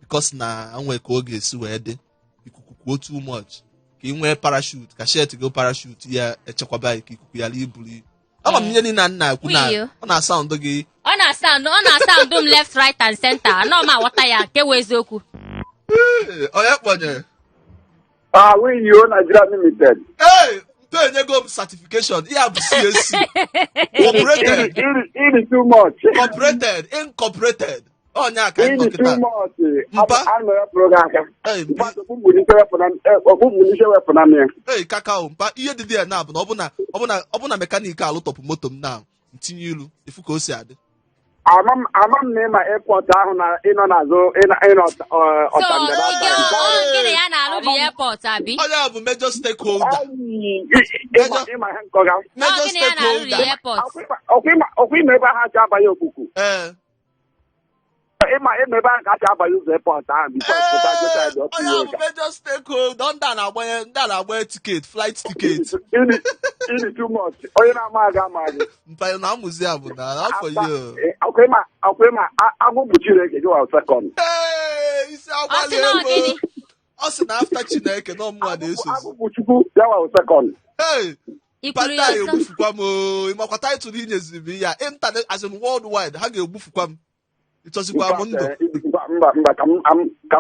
because na o nwere ka ọ ga-esi wee dị, ikuku kwuo too much, ka ị nwee parachute, ka shirt gị parachute ya echekwaba ya ka ikuku yara iburu. Ama m ihe niile a nna ekwu na Wiyo. ọ na-asound gị. Ọ na-asound m left, right and center. Anọ m aghọta ya nke wụ eziokwu. Ee, onye kpọnyere? Ah, Wiyo Nigeria Limited. Ee, mpe enyego m certification. Ihe a bụ CAC corporated. Iri too much. Corporated, incorporated, ọnya ka anyị nọ Iri kịta. too much. Mpa. Anụ ya pụrụ gị aka. Ee, mpa. Mpa, okpu mgbunise wepụ na mmiri. Ee, kakao mpa, ihe dị ya na bụ na ọ bụ na mechanic alụtọpụ moto m na ntinye ilu ifu ka o si adị. Ama m na ịma airport ahụ na ịnọ n'azụ ịnọ So ọtangara. ị gịnị ya na-alụ dị airport abi? Onye a bụ major stakeholder. Ịma ihe nkọga. Major Ọ gịnị ya na-alụ dị stakeholder. airport? Ọkwa ịma ebe ahụ acha abanye okuku. Ee. Ịma ebe ahụ ka acha abanye ụzọ airport ahụ before pụta jota dị ọkụ. Onye a bụ major stakeholder, ndị a na-agbanye ticket, flight ticket. Iri too much. Onye na-ama aga ama gị. Mpa na amụzi ya bụ na afọ ihe. Ọkwa ịma agwụ bụ Chineke gị wa second. Ee, isi Ọ sị agbalị na ọ gịnị? ego. Ọ sị na after Chineke na ọmụnwa na-esozi. Agwụ bụ Chukwu ya wa second. Ee. Ikwuru Pata ya ọzọ. egbufukwa m oo. Ịmakwa title i nyeziri m ya, internet as in worldwide, ha ga-egbufukwa m, ịchọzikwa m ndụ. Mba, mba, ka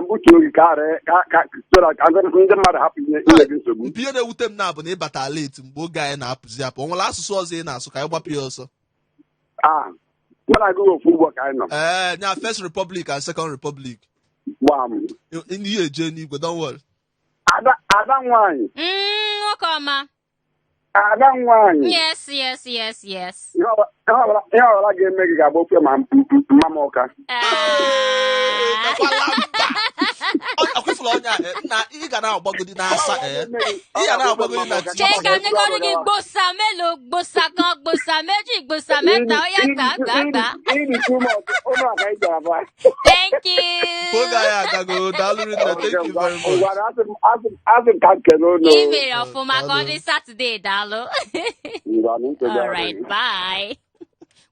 m butuo gị ka ghara ka so that ka ndị mmadụ hapụ inye gị nsogbu. Mpi, ihe na-ewute m na bụ na ịbata late mgbe oge anyị na-apụzi apụ. O nwere asụsụ ọzọ ị na-asụ ka anyị gbapụ ya ọsọ? Ah, mụ na gị ofu ụgbọ ka anyị nọ. Ee, nya First Republic and Second Republic. Gbam. Ndị ihe eje n'igwe, don't worry. Ada nwaanyị. Nwoke ọma. Ada nwaanyị. Yes. Ihe ọbụla ga-eme gị ga-agba ofe ma mma m ụka. Mekwala mba. Akwụfụla onye a, nna, ị ga na-agbagodi n'asa, ị ga na-agbagodi na Ṣé ká ní kọ́ ní kí gbòòsà mélòó, gbòòsà kan, gbòòsà méjì, gbòòsà mẹ́ta, ó yá, gbà gbà gbà. Iri too much, ụlọ aka ị gara ba. Thank you. Oge anyị agago. Daalụ rinne, thank you very much. Ngwara, asị m ka m kene unu. Ị mere ọfụma. Ka ọ dị Saturday, daalụ. Ngwanụ, nsogbu All right, adịghị. bye.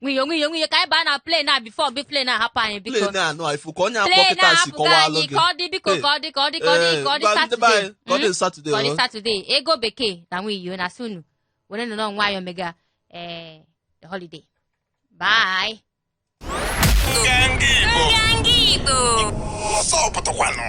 Nwunye, nwunye, nwunye, ka anyị baa na plane na before bi plane na-ahapụ anyị, biko. Plane anụ a ifu ka onye akpọ Plane kịta si na-ahapụgo kọwalụ anyị gị. ka ọ dị, biko, ka ọ dị, ka ọ dị, ka ọ dị, ka ọ dị Ngwa, ndị be Saturday. anyị, ka ọ dị Saturday. Ka ọ dị O. Saturday. Ego bekee na nwunye na sunu were nọ nwayọọ mega holiday. Bye. Nganga Igbo. Nganga Igbo. Ọsọ pụtakwanụ.